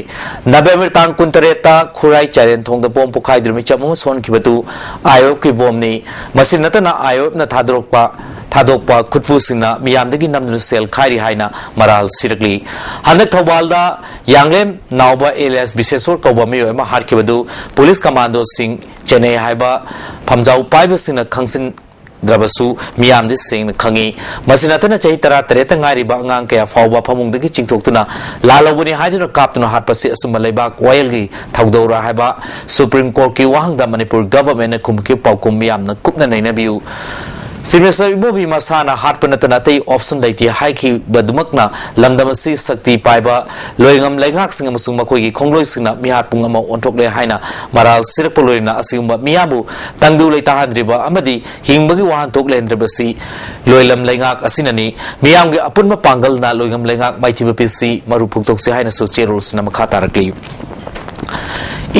ꯅꯕꯦꯝꯕꯔ ꯇꯥꯡ ꯀꯨꯟꯇꯔꯦꯠꯇ ꯈꯨꯔꯥꯏ ꯆꯥꯏꯔꯦꯟ ꯊꯣꯡꯗ ꯕꯣꯝ ꯄꯣꯈꯥꯏꯗꯨꯅ ꯃꯤꯆꯝ ꯑꯃ ꯁꯣꯛꯍꯟꯈꯤꯕꯗꯨ ꯑꯥꯏ ꯑꯣ ꯑꯦꯐꯀꯤ ꯕꯣꯝꯅꯤ꯫ ꯃꯁꯤ ꯅꯠꯇꯅ ꯑꯥꯏ ꯑꯣ ꯑꯦꯐꯅ ꯊꯥꯗꯣꯔꯛꯄ ꯊꯥꯗꯣꯛꯄ ꯈꯨꯠꯄꯨꯁꯤꯡꯅ ꯃꯤꯌꯥꯝꯗꯒꯤ ꯅꯝꯗꯨꯅ ꯁꯦꯜ ꯈꯥꯏꯔꯤ ꯍꯥꯏꯅ ꯃꯔꯥꯜ ꯁꯤꯔꯛꯂꯤ꯫ ꯍꯟꯗꯛ ꯊꯧꯕꯥꯜꯗ ꯌꯥꯡꯂꯦꯝ ꯅꯥꯎꯕ ꯑꯦꯂꯤꯌꯥꯁ ꯕꯤꯁꯦꯁꯣꯔ ꯀꯧꯕ ꯃꯤꯑꯣꯏ ꯑꯃ ꯍꯥꯠꯈꯤꯕꯗꯨ ꯄꯨꯂꯤꯁ ꯀꯃꯥꯟꯗꯣꯁꯤꯡ ꯆꯦꯟꯅꯩ ꯍꯥꯏꯕ ꯐꯝꯖꯥꯎ ꯄꯥꯏꯕꯁꯤꯡꯅ ꯈꯪꯖꯤꯟꯗ꯭ꯔꯕꯁꯨ ꯃꯤꯌꯥꯝꯗꯤ ꯁꯦꯡꯅ ꯈꯪꯏ꯫ ꯃꯁꯤ ꯅꯠꯇꯅ ꯆꯍꯤ ꯇꯔꯥ ꯇꯔꯦꯠꯇ ꯉꯥꯏꯔꯤꯕ ꯑꯉꯥꯡ ꯀꯌꯥ ꯐꯥꯎꯕ ꯐꯃꯨꯡꯗꯒꯤ ꯆꯤꯡꯊꯣꯛꯇꯨꯅ ꯂꯥꯜꯍꯧꯕꯅꯤ ꯍꯥꯏꯗꯨꯅ ꯀꯥꯞꯇꯨꯅ ꯍꯥꯠꯄꯁꯤ ꯑꯆꯨꯝꯕ ꯂꯩꯕꯥꯛ ꯋꯥꯌꯦꯜꯒꯤ ꯊꯧꯗꯧꯔꯥ ꯍꯥꯏꯕ ꯁꯨꯄ꯭ꯔꯤꯝ ꯀꯣꯔꯠꯀꯤ ꯋꯥꯍꯪꯗ ꯃꯅꯤꯄꯨꯔ ꯒꯚꯔꯟꯃꯦꯟꯠꯅ ꯈꯨꯝꯈꯤꯕ ꯄꯥꯎꯈꯨꯝ ꯃꯤꯌꯥꯝꯅ ꯀꯨꯞꯅ ꯅꯩꯅꯕꯤꯌꯨ꯫ ꯆꯤꯐ ꯃꯤꯅꯤꯁꯇꯔ ꯏꯕꯣꯕꯤ ꯃꯁꯥꯅ ꯍꯥꯠꯄ ꯅꯠꯇꯅ ꯑꯇꯩ ꯑꯣꯞꯁꯟ ꯂꯩꯇꯦ ꯍꯥꯏꯈꯤꯕꯗꯨꯃꯛꯅ ꯂꯝꯗꯝ ꯑꯁꯤ ꯁꯛꯇꯤ ꯄꯥꯏꯕ ꯂꯣꯏꯉꯝ ꯂꯩꯉꯥꯛꯁꯤꯡ ꯑꯃꯁꯨꯡ ꯃꯈꯣꯏꯒꯤ ꯈꯣꯡꯂꯣꯏꯁꯤꯡꯅ ꯃꯤꯍꯥꯠ ꯄꯨꯡ ꯑꯃ ꯑꯣꯟꯊꯣꯛꯂꯦ ꯍꯥꯏꯅ ꯃꯔꯥꯜ ꯁꯤꯔꯛꯄ ꯂꯣꯏꯅꯅ ꯑꯁꯤꯒꯨꯝꯕ ꯃꯤꯌꯥꯝꯕꯨ ꯇꯪꯗꯨ ꯂꯩꯇꯥꯍꯟꯗ꯭ꯔꯤꯕ ꯑꯃꯗꯤ ꯍꯤꯡꯕꯒꯤ ꯋꯥꯍꯟꯊꯣꯛ ꯂꯩꯍꯟꯗ꯭ꯔꯤꯕꯁꯤ ꯂꯣꯏꯂꯝ ꯂꯩꯉꯥꯛ ꯑꯁꯤꯅꯅꯤ꯫ ꯃꯤꯌꯥꯝꯒꯤ ꯑꯄꯨꯟꯕ ꯄꯥꯡꯒꯜꯅ ꯂꯣꯏꯉꯝ ꯂꯩꯉꯥꯛ ꯃꯥꯏꯊꯤꯕ ꯄꯤꯁꯤ ꯃꯔꯨ ꯐꯣꯡꯗꯣꯛꯁꯤ ꯍꯥꯏꯅꯁꯨ ꯆꯦꯔꯣꯜꯁꯤꯅ ꯃꯈꯥ ꯇꯥꯔꯛꯂꯤ꯫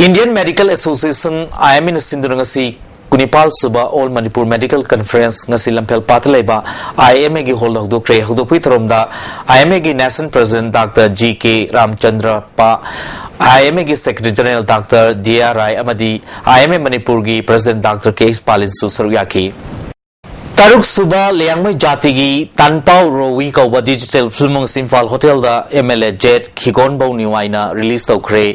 ꯏꯟꯗꯤꯌꯟ ꯃꯦꯗꯤꯀꯦꯜ ꯑꯦꯁꯣꯁꯤꯌꯦꯁꯟ, ꯑꯥꯏ ꯑꯦꯝ ꯑꯦꯅ ꯁꯤꯟꯗꯨꯅ ꯉꯁꯤ ꯀꯨꯟꯅꯤꯄꯥꯜ ꯁꯨꯕ ꯑꯣꯜ ꯃꯅꯤꯄꯨꯔ ꯃꯦꯗꯤꯀꯦꯜ ꯀꯟꯐꯔꯦꯟꯁ ꯉꯁꯤ ꯂꯝꯐꯦꯜ ꯄꯥꯠꯇ ꯂꯩꯕ ꯑꯥꯏ ꯑꯦꯝ ꯑꯦꯒꯤ ꯍꯣꯜꯗ ꯍꯧꯗꯣꯛꯈ꯭ꯔꯦ꯫ ꯍꯧꯗꯣꯛꯄꯒꯤ ꯊꯧꯔꯝꯗ ꯑꯥꯏ ꯑꯦꯝ ꯑꯦꯒꯤ national president doctor G K Ramchandra ꯄꯥ, ꯑꯥꯏ ꯑꯦꯝ ꯑꯦꯒꯤ secretary general doctor D R Rai ꯑꯃꯗꯤ ꯑꯥꯏ ꯑꯦꯝ ꯑꯦ ꯃꯅꯤꯄꯨꯔꯒꯤ ꯄ꯭ꯔꯁꯤꯗꯦꯟꯠ ꯗꯥꯛꯇꯔ ꯀꯦ ꯑꯦꯁ ꯄꯥꯂꯤꯟꯁꯨ ꯁꯔꯨꯛ ꯌꯥꯈꯤ꯫ ꯇꯔꯨꯛ ꯁꯨꯕ ꯂꯤꯌꯥꯡꯃꯩ ꯖꯥꯇꯤꯒꯤ ꯇꯥꯟꯄꯥꯎ ꯔꯣꯋꯤ ꯀꯧꯕ ꯗꯤꯖꯤꯇꯦꯜ ꯐꯤꯂꯝ ꯑꯁꯤ ꯏꯝꯐꯥꯜ ꯍꯣꯇꯦꯜꯗ ꯑꯦꯝ ꯑꯦꯜ ꯑꯦ ꯖꯦꯠ ꯈꯤꯒꯣꯟꯕꯧ ꯅꯤꯋꯥꯏꯅ ꯔꯤꯂꯤꯖ ꯇꯧꯈ꯭ꯔꯦ꯫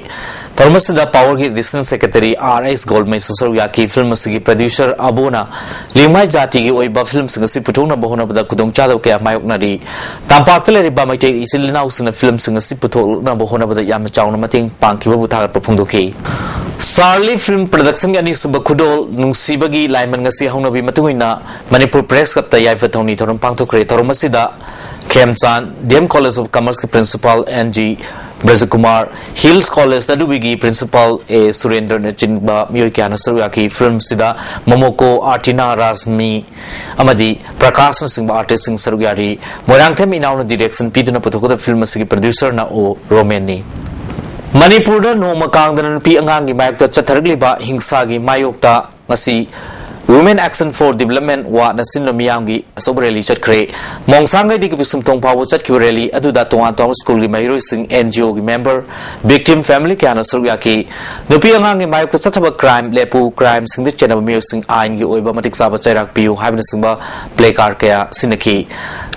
ꯊꯧꯔꯝ ꯑꯁꯤꯗ ꯄꯥꯋꯔꯒꯤ ꯑꯦꯗꯤꯁꯅꯦꯜ ꯁꯦꯀ꯭ꯔꯦꯇꯔꯤ ꯑꯥꯔ ꯑꯦꯁ ꯒꯣꯜꯃꯩꯁꯨ ꯁꯔꯨꯛ ꯌꯥꯈꯤ꯫ ꯐꯤꯂꯝ ꯑꯁꯤꯒꯤ ꯄ꯭ꯔꯗ꯭ꯌꯨꯁꯔ ꯑꯕꯨꯅ ꯂꯤꯌꯥꯡꯃꯩ ꯖꯥꯇꯤꯒꯤ ꯑꯣꯏꯕ ꯐꯤꯂꯝꯁꯤꯡ ꯑꯁꯤ ꯄꯨꯊꯣꯛꯅꯕ ꯍꯣꯠꯅꯕꯗ ꯈꯨꯗꯣꯡꯆꯥꯗꯕ ꯀꯌꯥ ꯃꯥꯌꯣꯛꯅꯔꯤ꯫ ꯇꯝꯄꯥꯛꯇ ꯂꯩꯔꯤꯕ ꯃꯩꯇꯩ ꯏꯆꯤꯜ ꯏꯅꯥꯎꯁꯤꯡꯅ ꯐꯤꯂꯝꯁꯤꯡ ꯑꯁꯤ ꯄꯨꯊꯣꯛꯅꯕ ꯍꯣꯠꯅꯕꯗ ꯌꯥꯝꯅ ꯆꯥꯎꯅ ꯃꯇꯦꯡ ꯄꯥꯡꯈꯤꯕꯕꯨ ꯊꯥꯒꯠꯄ ꯐꯣꯡꯗꯣꯛꯈꯤ꯫ ꯁꯥꯔꯂꯤ ꯐꯤꯂꯝ ꯄ꯭ꯔꯗꯛꯁꯟꯒꯤ ꯑꯅꯤꯁꯨꯕ ꯈꯨꯗꯣꯜ ꯅꯨꯡꯁꯤꯕꯒꯤ ꯂꯥꯏꯃꯟ ꯉꯁꯤ ꯍꯧꯅꯕꯤ ꯃꯇꯨꯡ ꯏꯟꯅ ꯃꯅꯤꯄꯨꯔ ꯄ꯭ꯔꯦꯁ ꯀ꯭ꯂꯕꯇ ꯌꯥꯏꯐ ꯊꯧꯅꯤ ꯊꯧꯔꯝ ꯄꯥꯡꯊꯣꯛꯈ꯭ꯔꯦ꯫ ꯊꯧꯔꯝ ꯑꯁꯤꯗ Khemchand, D M college of ꯀꯃꯔꯁꯀꯤ principal N G Brajakumar, hills college ꯑꯗꯨꯒꯤ ꯄ꯭ꯔꯤꯟꯁꯤꯄꯥꯜ ꯑꯦ ꯁꯨꯔꯦꯟꯗ꯭ꯔꯅꯆꯤꯡꯕ ꯃꯤꯑꯣꯏ ꯀꯌꯥꯅ ꯁꯔꯨꯛ ꯌꯥꯈꯤ꯫ ꯐꯤꯜꯝꯁꯤꯗ ꯃꯣꯃꯣꯀꯣ, ꯑꯥꯔꯇꯤꯅꯥ, ꯔꯥꯖꯃꯤ ꯑꯃꯗꯤ ꯄ꯭ꯔꯀꯥꯁꯅꯆꯤꯡꯕ ꯑꯥꯔꯇꯤꯁꯁꯤꯡ ꯁꯔꯨꯛ ꯌꯥꯔꯤ꯫ ꯃꯣꯏꯔꯥꯡꯊꯦꯝ ꯏꯅꯥꯎꯅ ꯗꯤꯔꯦꯛꯁꯟ ꯄꯤꯗꯨꯅ ꯄꯨꯊꯣꯛꯀꯗꯕ ꯐꯤꯜꯝ ꯑꯁꯤꯒꯤ ꯄ꯭ꯔꯗ꯭ꯌꯨꯁꯔꯅ ꯑꯣ ꯔꯣꯃꯦꯟꯅꯤ꯫ ꯃꯅꯤꯄꯨꯔꯗ ꯅꯣꯡꯃ ꯀꯥꯡꯗꯅ ꯅꯨꯄꯤ ꯑꯉꯥꯡꯒꯤ ꯃꯥꯌꯣꯛꯇ ꯆꯠꯊꯔꯛꯂꯤꯕ ꯍꯤꯡꯁꯥꯒꯤ ꯃꯥꯌꯣꯛꯇ ꯉꯁꯤ Women Action for Development ꯋꯥꯠꯅ ꯁꯤꯟꯕ ꯃꯤꯌꯥꯝꯒꯤ ꯑꯆꯧꯕ ꯔꯦꯂꯤ ꯆꯠꯈ꯭ꯔꯦ꯫ ꯃꯣꯡꯁꯥꯡꯒꯩꯗꯒꯤ ꯄꯤꯁꯨꯝꯊꯣꯡ ꯐꯥꯎꯕ ꯆꯠꯈꯤꯕ ꯔꯦꯂꯤ ꯑꯗꯨꯗ ꯇꯣꯉꯥꯟ ꯇꯣꯉꯥꯟꯕ ꯁ꯭ꯀꯨꯜꯒꯤ ꯃꯍꯩꯔꯣꯏꯁꯤꯡ, ꯑꯦꯟ ꯖꯤ ꯑꯣꯒꯤ ꯃꯦꯝꯕꯔ, ꯚꯤꯛꯇꯤꯝ ꯐꯦꯃꯤꯂꯤ ꯀꯌꯥꯅ ꯁꯔꯨꯛ ꯌꯥꯈꯤ꯫ ꯅꯨꯄꯤ ꯑꯉꯥꯡꯒꯤ ꯃꯥꯌꯣꯛꯇ ꯆꯠꯊꯕ ꯀ꯭ꯔꯥꯏꯝ ꯂꯦꯞꯄꯨ, ꯀ꯭ꯔꯥꯏꯝꯁꯤꯡꯗ ꯆꯦꯟꯅꯕ ꯃꯤꯑꯣꯏꯁꯤꯡ ꯑꯥꯏꯟꯒꯤ ꯑꯣꯏꯕ ꯃꯇꯤꯛ ꯆꯥꯕ ꯆꯩꯔꯥꯛ ꯄꯤꯌꯨ ꯍꯥꯏꯕꯅꯆꯤꯡꯕ ꯄ꯭ꯂꯦ ꯀꯥꯔꯗ ꯀꯌꯥ ꯁꯤꯟꯅꯈꯤ꯫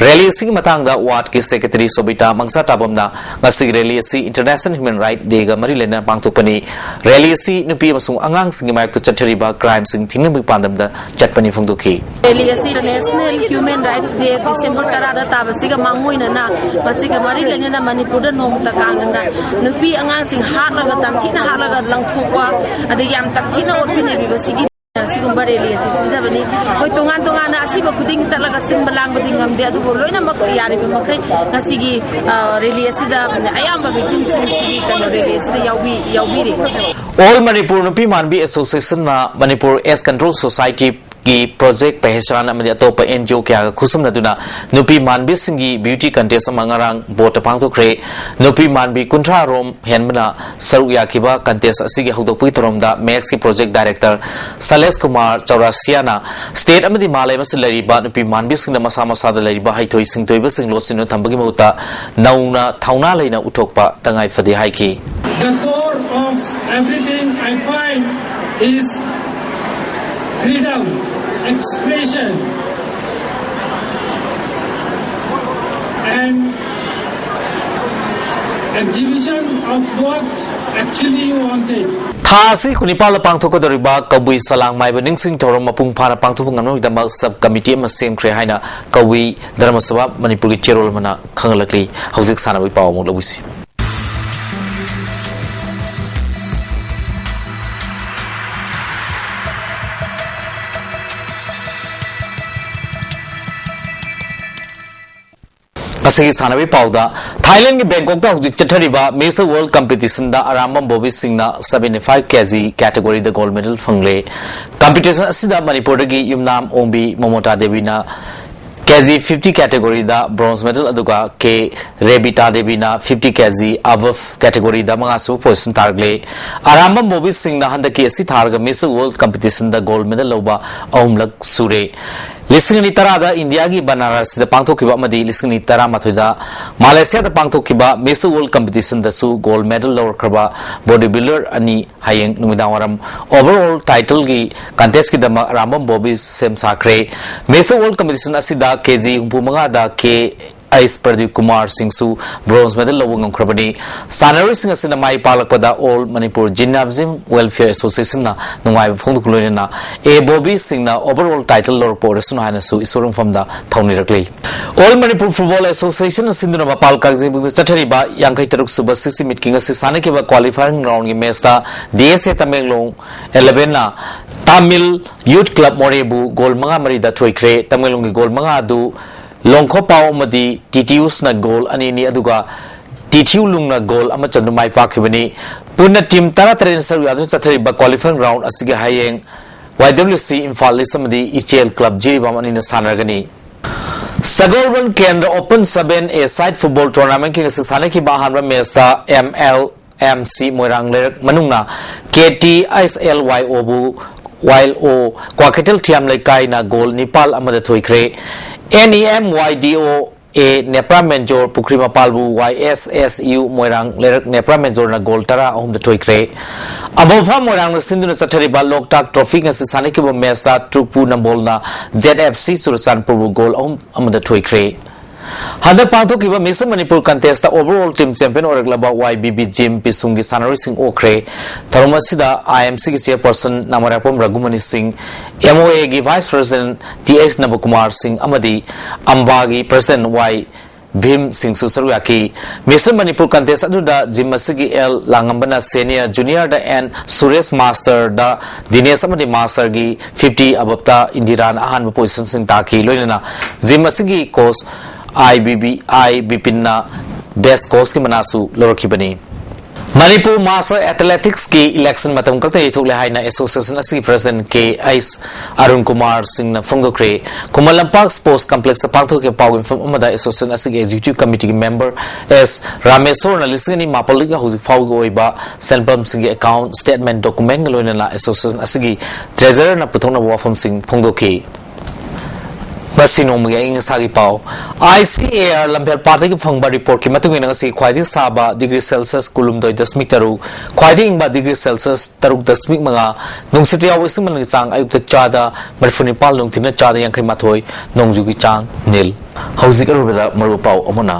ꯔꯦꯂꯤ ꯑꯁꯤꯒꯤ ꯃꯇꯥꯡꯗ ꯋꯥꯔꯗꯀꯤ ꯁꯦꯀ꯭ꯔꯦꯇꯔꯤ ꯁꯣꯕꯤꯇꯥ ꯃꯪꯁꯥ ꯇꯥꯕꯝꯅ ꯉꯁꯤꯒꯤ ꯔꯦꯂꯤ ꯑꯁꯤ ꯏꯟꯇꯔꯅꯦꯁꯅꯦꯜ ꯍ꯭ꯌꯨꯃꯦꯟ ꯔꯥꯏꯠ ꯗꯦꯒ ꯃꯔꯤ ꯂꯩꯅꯅ ꯄꯥꯡꯊꯣꯛꯄꯅꯤ꯫ ꯔꯦꯂꯤ ꯑꯁꯤ ꯅꯨꯄꯤ ꯑꯃꯁꯨꯡ ꯑꯉꯥꯡꯁꯤꯡꯒꯤ ꯃꯥꯌꯣꯛꯇ ꯆꯠꯊꯔꯤꯕ ꯀ꯭ꯔꯥꯏꯝꯁꯤꯡ ꯊꯤꯡꯅꯕꯒꯤ ꯄꯥꯟꯗꯝꯗ ꯆꯠꯄꯅꯤ ꯐꯣꯡꯗꯣꯛꯈꯤ꯫ ꯔꯦꯂꯤ ꯑꯁꯤ ꯅꯦꯁꯅꯦꯜ ꯍ꯭ꯌꯨꯃꯦꯟ ꯔꯥꯏꯠꯁ ꯗꯦ ꯗꯤꯁꯦꯝꯕꯔ ꯇꯔꯥꯗ ꯇꯥꯕꯁꯤꯒ ꯃꯥꯡꯑꯣꯏꯅꯅ ꯃꯁꯤꯒ ꯃꯔꯤ ꯂꯩꯅꯅ ꯃꯅꯤꯄꯨꯔꯗ ꯅꯣꯡꯃꯇ ꯀꯥꯡꯗꯅ ꯅꯨꯄꯤ ꯑꯉꯥꯡꯁꯤꯡ ꯍꯥꯠꯂꯒ, ꯇꯝꯊꯤꯅ ꯍꯥꯠꯂꯒ ꯂꯪꯊꯣꯛꯄ, ꯑꯗꯒꯤ ꯌꯥꯝ ꯇꯝꯊꯤꯅ ꯑꯣꯠꯄꯤ ꯅꯩꯕꯤꯕꯁꯤꯒꯤ ꯑꯁꯤꯒꯨꯝꯕ ꯔꯦꯂꯤ ꯑꯁꯤ ꯁꯤꯟꯖꯕꯅꯤ꯫ ꯑꯩꯈꯣꯏ ꯇꯣꯉꯥꯟ ꯇꯣꯉꯥꯟꯅ ꯑꯁꯤꯕ ꯈꯨꯗꯤꯡꯒꯤ ꯆꯠꯂꯒ ꯁꯤꯟꯕ ꯂꯥꯡꯕꯗꯤ ꯉꯝꯗꯦ, ꯑꯗꯨꯕꯨ ꯂꯣꯏꯅꯃꯛ ꯌꯥꯔꯤꯕ ꯃꯈꯩ ꯉꯁꯤꯒꯤ, ꯑ, ꯔꯦꯂꯤ ꯑꯁꯤꯗ ꯑꯌꯥꯝꯕ ꯚꯤꯛꯇꯤꯝꯁꯤꯡꯁꯤꯒꯤ ꯀꯩꯅꯣ ꯔꯦꯂꯤ ꯑꯁꯤꯗ ꯌꯥꯎꯕꯤ-, ꯌꯥꯎꯕꯤꯔꯤ꯫ ꯑꯣꯜ ꯃꯅꯤꯄꯨꯔ ꯅꯨꯄꯤ ꯃꯥꯟꯕꯤ ꯑꯦꯁꯣꯁꯤꯌꯦꯁꯟꯅ ꯃꯅꯤꯄꯨꯔ ꯑꯦꯁ ꯀꯟꯇ꯭ꯔꯣꯜ ꯁꯣꯁꯥꯏꯇꯤꯒꯤ ꯄ꯭ꯔꯣꯖꯦꯛ ꯄꯦꯍꯦꯆꯥꯟ ꯑꯃꯗꯤ ꯑꯇꯣꯞꯄ ꯑꯦꯟ ꯖꯤ ꯑꯣ ꯀꯌꯥꯒ ꯈꯨꯠꯁꯝꯅꯗꯨꯅ ꯅꯨꯄꯤ ꯃꯥꯟꯕꯤꯁꯤꯡꯒꯤ ꯕ꯭ꯌꯨꯇꯤ ꯀꯟꯇꯦꯁ ꯑꯃ ꯉꯔꯥꯡ ꯕꯣꯔꯗꯇ ꯄꯥꯡꯊꯣꯛꯈ꯭ꯔꯦ꯫ ꯅꯨꯄꯤ ꯃꯥꯟꯕꯤ ꯀꯨꯟꯊ꯭ꯔꯥ ꯔꯣꯝ ꯍꯦꯟꯕꯅ ꯁꯔꯨꯛ ꯌꯥꯈꯤꯕ ꯀꯟꯇꯦꯁ ꯑꯁꯤꯒꯤ ꯍꯧꯗꯣꯛꯄꯒꯤ ꯊꯧꯔꯝꯗ ꯃꯦꯛꯁꯀꯤ ꯄ꯭ꯔꯣꯖꯦꯛ ꯗꯥꯏꯔꯦꯛꯇꯔ ꯁꯂꯦꯁ ꯀꯨꯃꯥꯔ ꯆꯧꯔꯥꯁꯤꯌꯥꯅ ꯁ꯭ꯇꯦꯠ ꯑꯃꯗꯤ ꯃꯥꯂꯦꯝ ꯑꯁꯤꯗ ꯂꯩꯔꯤꯕ ꯅꯨꯄꯤ ꯃꯥꯟꯕꯤꯁꯤꯡꯅ ꯃꯁꯥ ꯃꯁꯥꯗ ꯂꯩꯔꯤꯕ ꯍꯩꯊꯣꯏ ꯁꯤꯡꯊꯣꯏꯕꯁꯤꯡ ꯂꯣꯠꯁꯤꯟꯗꯨꯅ ꯊꯝꯕꯒꯤ ꯃꯍꯨꯠꯇ ꯅꯧꯅ ꯊꯧꯅꯥ ꯂꯩꯅ ꯎꯠꯊꯣꯛꯄ ꯇꯉꯥꯏ ꯐꯗꯦ ꯍꯥꯏꯈꯤ꯫ The core of everything I find is freedom, expression, and exhibition of what actually you wanted. ꯊꯥ ꯑꯁꯤ ꯀꯨꯟꯅꯤꯄꯥꯜꯗ ꯄꯥꯡꯊꯣꯛꯀꯗꯧꯔꯤꯕ ꯀꯕꯨꯏ ꯁꯂꯥꯡ ꯃꯥꯏꯕ ꯅꯤꯡꯁꯤꯡ ꯊꯧꯔꯝ ꯃꯄꯨꯡ ꯐꯥꯅ ꯄꯥꯡꯊꯣꯛꯄ ꯉꯝꯅꯕꯒꯤꯗꯃꯛ ꯁꯕ ꯀꯃꯤꯇꯤ ꯑꯃ ꯁꯦꯝꯈ꯭ꯔꯦ ꯍꯥꯏꯅ ꯀꯕꯨꯏ ꯙꯔꯃ ꯁꯚꯥ ꯃꯅꯤꯄꯨꯔꯒꯤ ꯆꯦꯔꯣꯜ ꯑꯃꯅ ꯈꯪꯍꯜꯂꯛꯂꯤ꯫ ꯍꯧꯖꯤꯛ ꯁꯥꯟꯅꯕꯒꯤ ꯄꯥꯎ ꯑꯃꯨꯛ ꯂꯧꯕꯤꯁꯤ꯫ ꯉꯁꯤꯒꯤ ꯁꯥꯟꯅꯕꯒꯤ ꯄꯥꯎꯗ ꯊꯥꯏꯂꯦꯟꯒꯤ ꯕꯦꯡꯀꯣꯛꯇ ꯍꯧꯖꯤꯛ ꯆꯠꯊꯔꯤꯕ Mister World Competitionꯗ ꯑꯔꯥꯝꯕꯝ ꯕꯣꯕꯤ ꯁꯤꯡꯅ seventy five kg categoryꯗ gold medal ꯐꯪꯂꯦ꯫ Competition ꯑꯁꯤꯗ ꯃꯅꯤꯄꯨꯔꯗꯒꯤ ꯌꯨꯝꯅꯥꯝ ꯑꯣꯡꯕꯤ ꯃꯣꯃꯣꯇꯥ ꯗꯦꯕꯤꯅ ꯀꯦꯖꯤ fifty categoryꯗ bronze medal, ꯑꯗꯨꯒ ꯀꯦ ꯔꯦꯕꯤꯇꯥ ꯗꯦꯕꯤꯅ fifty kg above categoryꯗ ꯃꯉꯥꯁꯨꯕ position ꯇꯥꯔꯛꯂꯦ꯫ Arambam Bobby ꯁꯤꯡꯅ ꯍꯟꯗꯛꯀꯤ ꯑꯁꯤ ꯊꯥꯔꯒ Mister World Competitionꯗ gold medal ꯂꯧꯕ ꯑꯍꯨꯝꯂꯛ ꯁꯨꯔꯦ꯫ ꯂꯤꯁꯤꯡ ꯑꯅꯤ ꯇꯔꯥꯗ ꯏꯟꯗꯤꯌꯥꯒꯤ ꯕꯅꯥꯔꯁꯁꯤꯗ ꯄꯥꯡꯊꯣꯛꯈꯤꯕ ꯑꯃꯗꯤ ꯂꯤꯁꯤꯡ ꯑꯅꯤ ꯇꯔꯥꯃꯥꯊꯣꯏꯗ ꯃꯥꯂꯦꯁꯤꯌꯥꯗ ꯄꯥꯡꯊꯣꯛꯈꯤꯕ Mister World Competitionꯗꯁꯨ gold medal ꯂꯧꯔꯛꯈ꯭ꯔꯕ body builder ꯑꯅꯤ ꯍꯌꯦꯡ ꯅꯨꯃꯤꯗꯥꯡ ꯋꯥꯏꯔꯝ overall titleꯒꯤ contestꯀꯤꯗꯃꯛ ꯑꯔꯥꯝꯕꯝ ꯕꯣꯕꯤ ꯁꯦꯝ ꯁꯥꯈ꯭ꯔꯦ꯫ Mister World Competition ꯑꯁꯤꯗ ꯀꯦꯖꯤ ꯍꯨꯝꯐꯨ ꯃꯉꯥꯗ ꯀꯦ ꯑꯩꯁ ꯄ꯭ꯔꯗꯤꯞ ꯀꯨꯃꯥꯔ ꯁꯤꯡꯁꯨ bronze medal ꯂꯧꯕ ꯉꯝꯈ꯭ꯔꯕꯅꯤ꯫ ꯁꯥꯟꯅꯔꯣꯏꯁꯤꯡ ꯑꯁꯤꯅ ꯃꯥꯏ ꯄꯥꯛꯂꯛꯄꯗ All Manipur Gymnasium Welfare Associationꯅ ꯅꯨꯡꯉꯥꯏꯕ ꯐꯣꯡꯗꯣꯛꯄ ꯂꯣꯏꯅꯅ ꯑꯦ ꯕꯣꯕꯤ ꯁꯤꯡꯅ overall title ꯂꯧꯔꯛꯄ ꯑꯣꯏꯔꯁꯅꯨ ꯍꯥꯏꯅꯁꯨ ꯏꯁꯣꯔ ꯃꯐꯝꯗ ꯊꯧꯅꯤꯔꯛꯂꯤ꯫ All Manipur Football Associationꯅ ꯁꯤꯟꯗꯨꯅ ꯃꯄꯥꯜ ꯀꯥꯡꯖꯩꯕꯨꯡꯗ ꯆꯠꯊꯔꯤꯕ ꯌꯥꯡꯈꯩ ꯇꯔꯨꯛ ꯁꯨꯕ CC meetꯀꯤ ꯉꯁꯤ ꯁꯥꯟꯅꯈꯤꯕ qualifying roundꯒꯤ matchꯇ DSA Tamenglong elevenꯅ Tamil Youth Club ꯃꯣꯔꯦꯕꯨ goal ꯃꯉꯥ ꯃꯔꯤꯗ ꯊꯣꯏꯈ꯭ꯔꯦ꯫ ꯇꯃꯦꯡꯂꯣꯡꯒꯤ goal ꯃꯉꯥ ꯑꯗꯨ ꯂꯣꯡꯈꯣꯄꯥꯎ ꯑꯃꯗꯤ ꯇꯤꯇꯤꯎꯁꯅ goal ꯑꯅꯤꯅꯤ, ꯑꯗꯨꯒ ꯇꯤꯊꯤꯎ ꯂꯨꯡꯅ goal ꯑꯃ ꯆꯟꯗꯨꯅ ꯃꯥꯏ ꯄꯥꯛꯈꯤꯕꯅꯤ꯫ ꯄꯨꯟꯅ team ꯇꯔꯥꯇꯔꯦꯠꯅ ꯁꯔꯨꯛ ꯌꯥꯗꯨꯅ ꯆꯠꯊꯔꯤꯕ qualifying round ꯑꯁꯤꯒꯤ ꯍꯌꯦꯡ YWC ꯏꯝꯐꯥꯜ ꯏꯁ ꯑꯃꯗꯤ ꯏꯆꯦꯜ club ꯖꯤꯔꯤꯕꯥꯝ ꯑꯅꯤꯅ ꯁꯥꯟꯅꯔꯒꯅꯤ꯫ ꯁꯒꯣꯜꯕꯟ ꯀꯦꯟꯗ꯭ꯔ Open seven A-side football tournamentꯀꯤ ꯉꯁꯤ ꯁꯥꯟꯅꯈꯤꯕ ꯑꯍꯥꯟꯕ matchꯇ MLMC ꯃꯣꯏꯔꯥꯡ ꯂꯩꯔꯛ ꯃꯅꯨꯡꯅ KTSLYOꯕꯨ YLO ꯀ꯭ꯋꯥꯀꯩꯊꯦꯜ ꯊꯤꯌꯥꯝ ꯂꯩꯀꯥꯏꯅ goal ꯅꯤꯄꯥꯜ ꯑꯃꯗ ꯊꯣꯏꯈ꯭ꯔꯦ꯫ NEMYDO A ꯅꯦꯄ꯭ꯔꯥ ꯃꯦꯟꯖꯣꯔ ꯄꯨꯈ꯭ꯔꯤ ꯃꯄꯥꯜꯕꯨ YSSU ꯃꯣꯏꯔꯥꯡ ꯂꯩꯔꯛ ꯅꯦꯄ꯭ꯔꯥ ꯃꯦꯟꯖꯣꯔꯅ goal ꯇꯔꯥ ꯑꯍꯨꯝꯗ ꯊꯣꯏꯈ꯭ꯔꯦ꯫ ꯑꯃꯣꯐꯥ ꯃꯣꯏꯔꯥꯡꯅ ꯁꯤꯟꯗꯨꯅ ꯆꯠꯊꯔꯤꯕ ꯂꯣꯛꯇꯥꯛ trophy ꯉꯁꯤ ꯁꯥꯟꯅꯈꯤꯕ matchꯇ ꯇ꯭ꯔꯨꯛꯄꯨ ꯅꯝꯕꯣꯜꯅ ZFC ꯆꯨꯔꯆꯥꯟꯄꯨꯔꯕꯨ goal ꯑꯍꯨꯝ ꯑꯃꯗ ꯊꯣꯏꯈ꯭ꯔꯦ꯫ ꯍꯟꯗꯛ ꯄꯥꯡꯊꯣꯛꯈꯤꯕ Mister Manipur contestꯇ overall team champion ꯑꯣꯏꯔꯛꯂꯕ YBB Gym ꯄꯤꯁꯨꯡꯒꯤ ꯁꯥꯟꯅꯔꯣꯏꯁꯤꯡ ꯑꯣꯛꯈ꯭ꯔꯦ꯫ ꯊꯧꯔꯝ ꯑꯁꯤꯗ IMCꯒꯤ chairperson ꯅꯥꯃꯔꯥꯛꯄꯝ ꯔꯘꯨꯃꯅꯤ ꯁꯤꯡ, MOAꯒꯤ vice president Th ꯅꯕꯀꯨꯃꯥꯔ ꯁꯤꯡ ꯑꯃꯗꯤ ꯑꯝꯕꯥꯒꯤ president Y ꯚꯤꯝ ꯁꯤꯡꯁꯨ ꯁꯔꯨꯛ ꯌꯥꯈꯤ꯫ Mister Manipur contest ꯑꯗꯨꯗ gym ꯑꯁꯤꯒꯤ L ꯂꯥꯡꯉꯝꯕꯅ senior, juniorꯗ N ꯁꯨꯔꯦꯁ masterꯗ ꯗꯤꯅꯦꯁ ꯑꯃꯗꯤ masterꯒꯤ fifty aboveꯇ ꯏꯟꯗꯤꯔꯥꯅ ꯑꯍꯥꯟꯕ positionꯁꯤꯡ ꯇꯥꯈꯤ꯫ ꯂꯣꯏꯅꯅ gym ꯑꯁꯤꯒꯤ coach I B B, I ꯕꯤꯄꯤꯟꯅ Best Coachꯀꯤ ꯃꯅꯥꯁꯨ ꯂꯧꯔꯛꯈꯤꯕꯅꯤ꯫ ꯃꯅꯤꯄꯨꯔ Master Athleticsꯀꯤ election ꯃꯇꯝ ꯈꯛꯇ ꯌꯩꯊꯣꯛꯂꯦ ꯍꯥꯏꯅ association ꯑꯁꯤꯒꯤ president ꯀꯦ ꯑꯩꯆ ꯑꯔꯨꯟ ꯀꯨꯃꯥꯔ ꯁꯤꯡꯅ ꯐꯣꯡꯗꯣꯛꯈ꯭ꯔꯦ꯫ ꯈꯨꯃꯟ ꯂꯝꯄꯥꯛ Sports Complexꯇ ꯄꯥꯡꯊꯣꯛꯈꯤꯕ ꯄꯥꯎꯒꯤ ꯃꯤꯐꯝ ꯑꯃꯗ association ꯑꯁꯤꯒꯤ executive committeeꯒꯤ member ꯑꯦꯁ ꯔꯥꯃꯦꯁꯣꯔꯅ ꯂꯤꯁꯤꯡ ꯑꯅꯤ ꯃꯥꯄꯜꯗꯒꯤ ꯍꯧꯖꯤꯛ ꯐꯥꯎꯕꯒꯤ ꯑꯣꯏꯕ ꯁꯦꯟꯐꯝꯁꯤꯡꯒꯤ account statement documentꯒ ꯂꯣꯏꯅꯅ association ꯑꯁꯤꯒꯤ treasurerꯅ ꯄꯨꯊꯣꯛꯅꯕ ꯋꯥꯐꯝꯁꯤꯡ ꯐꯣꯡꯗꯣꯛꯈꯤ꯫ ꯉꯁꯤ ꯅꯣꯡꯃꯒꯤ ꯑꯏꯪ ꯑꯁꯥꯒꯤ ꯄꯥꯎ꯫ ꯑꯥꯏ ꯁꯤ ꯑꯦ ꯑꯥꯔ ꯂꯝꯐꯦꯜ ꯄꯥꯠꯇꯒꯤ ꯐꯪꯕ reportꯀꯤ ꯃꯇꯨꯡ ꯏꯟꯅ ꯉꯁꯤ ꯈ꯭ꯋꯥꯏꯗꯒꯤ ꯁꯥꯕ degree Celsius ꯀꯨꯟꯍꯨꯝꯗꯣꯏ ꯗꯁꯃꯤꯛ ꯇꯔꯨꯛ, ꯈ꯭ꯋꯥꯏꯗꯒꯤ ꯏꯪꯕ degree Celsius ꯇꯔꯨꯛ ꯗꯁꯃꯤꯛ ꯃꯉꯥ, ꯅꯨꯡꯁꯤꯠ ꯌꯥꯎꯕ ꯏꯁꯤꯡ ꯃꯅꯤꯜꯒꯤ ꯆꯥꯡ ꯑꯌꯨꯛꯇ ꯆꯥꯗ ꯃꯔꯤꯐꯨ ꯅꯤꯄꯥꯜ, ꯅꯨꯡꯊꯤꯜꯅ ꯆꯥꯗ ꯌꯥꯡꯈꯩ ꯃꯥꯊꯣꯏ, ꯅꯣꯡꯖꯨꯒꯤ ꯆꯥꯡ ꯅꯤꯜ꯫ ꯍꯧꯖꯤꯛ ꯑꯔꯣꯏꯕꯗ ꯃꯔꯨ ꯄꯥꯎ ꯑꯃꯨꯛ ꯍꯟꯅ꯫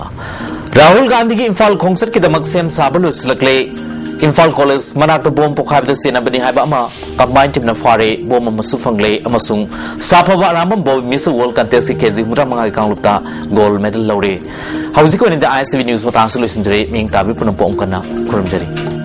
ꯔꯥꯍꯨꯜ ꯒꯥꯟꯙꯤꯒꯤ ꯏꯝꯐꯥꯜ ꯈꯣꯡꯆꯠꯀꯤꯗꯃꯛ ꯁꯦꯝ ꯁꯥꯕ ꯂꯣꯏꯁꯤꯜꯂꯛꯂꯦ꯫ ꯏꯝꯐꯥꯜ ꯀꯣꯂꯦꯖ ꯃꯅꯥꯛꯇ ꯕꯣꯝ ꯄꯣꯈꯥꯏꯕꯗ ꯆꯦꯟꯅꯕꯅꯤ ꯍꯥꯏꯕ ꯑꯃ combined teamꯅ ꯐꯥꯔꯦ꯫ ꯕꯣꯝ ꯑꯃꯁꯨ ꯐꯪꯂꯦ ꯑꯃꯁꯨꯡ ꯁꯥꯐꯕ ꯑꯔꯥꯝꯕꯝ ꯕꯣꯕꯤ Mister World Contestꯀꯤ ꯀꯦ ꯖꯤ ꯍꯨꯝꯐꯨꯇꯔꯥ ꯃꯉꯥꯒꯤ ꯀꯥꯡꯂꯨꯞꯇ gold medal ꯂꯧꯔꯦ꯫ ꯍꯧꯖꯤꯛꯀꯤ ꯑꯣꯏꯅꯗꯤ ꯑꯥꯏ ꯑꯦꯁ ꯇꯤ ꯚꯤ news ꯃꯇꯥꯡꯁꯤ ꯂꯣꯏꯁꯤꯟꯖꯔꯦ꯫ ꯃꯤꯌꯦꯡ ꯇꯥꯕꯤ ꯄꯨꯝꯅꯃꯛꯄꯨ ꯑꯃꯨꯛ ꯍꯟꯅ ꯈꯨꯔꯨꯝꯖꯔꯤ꯫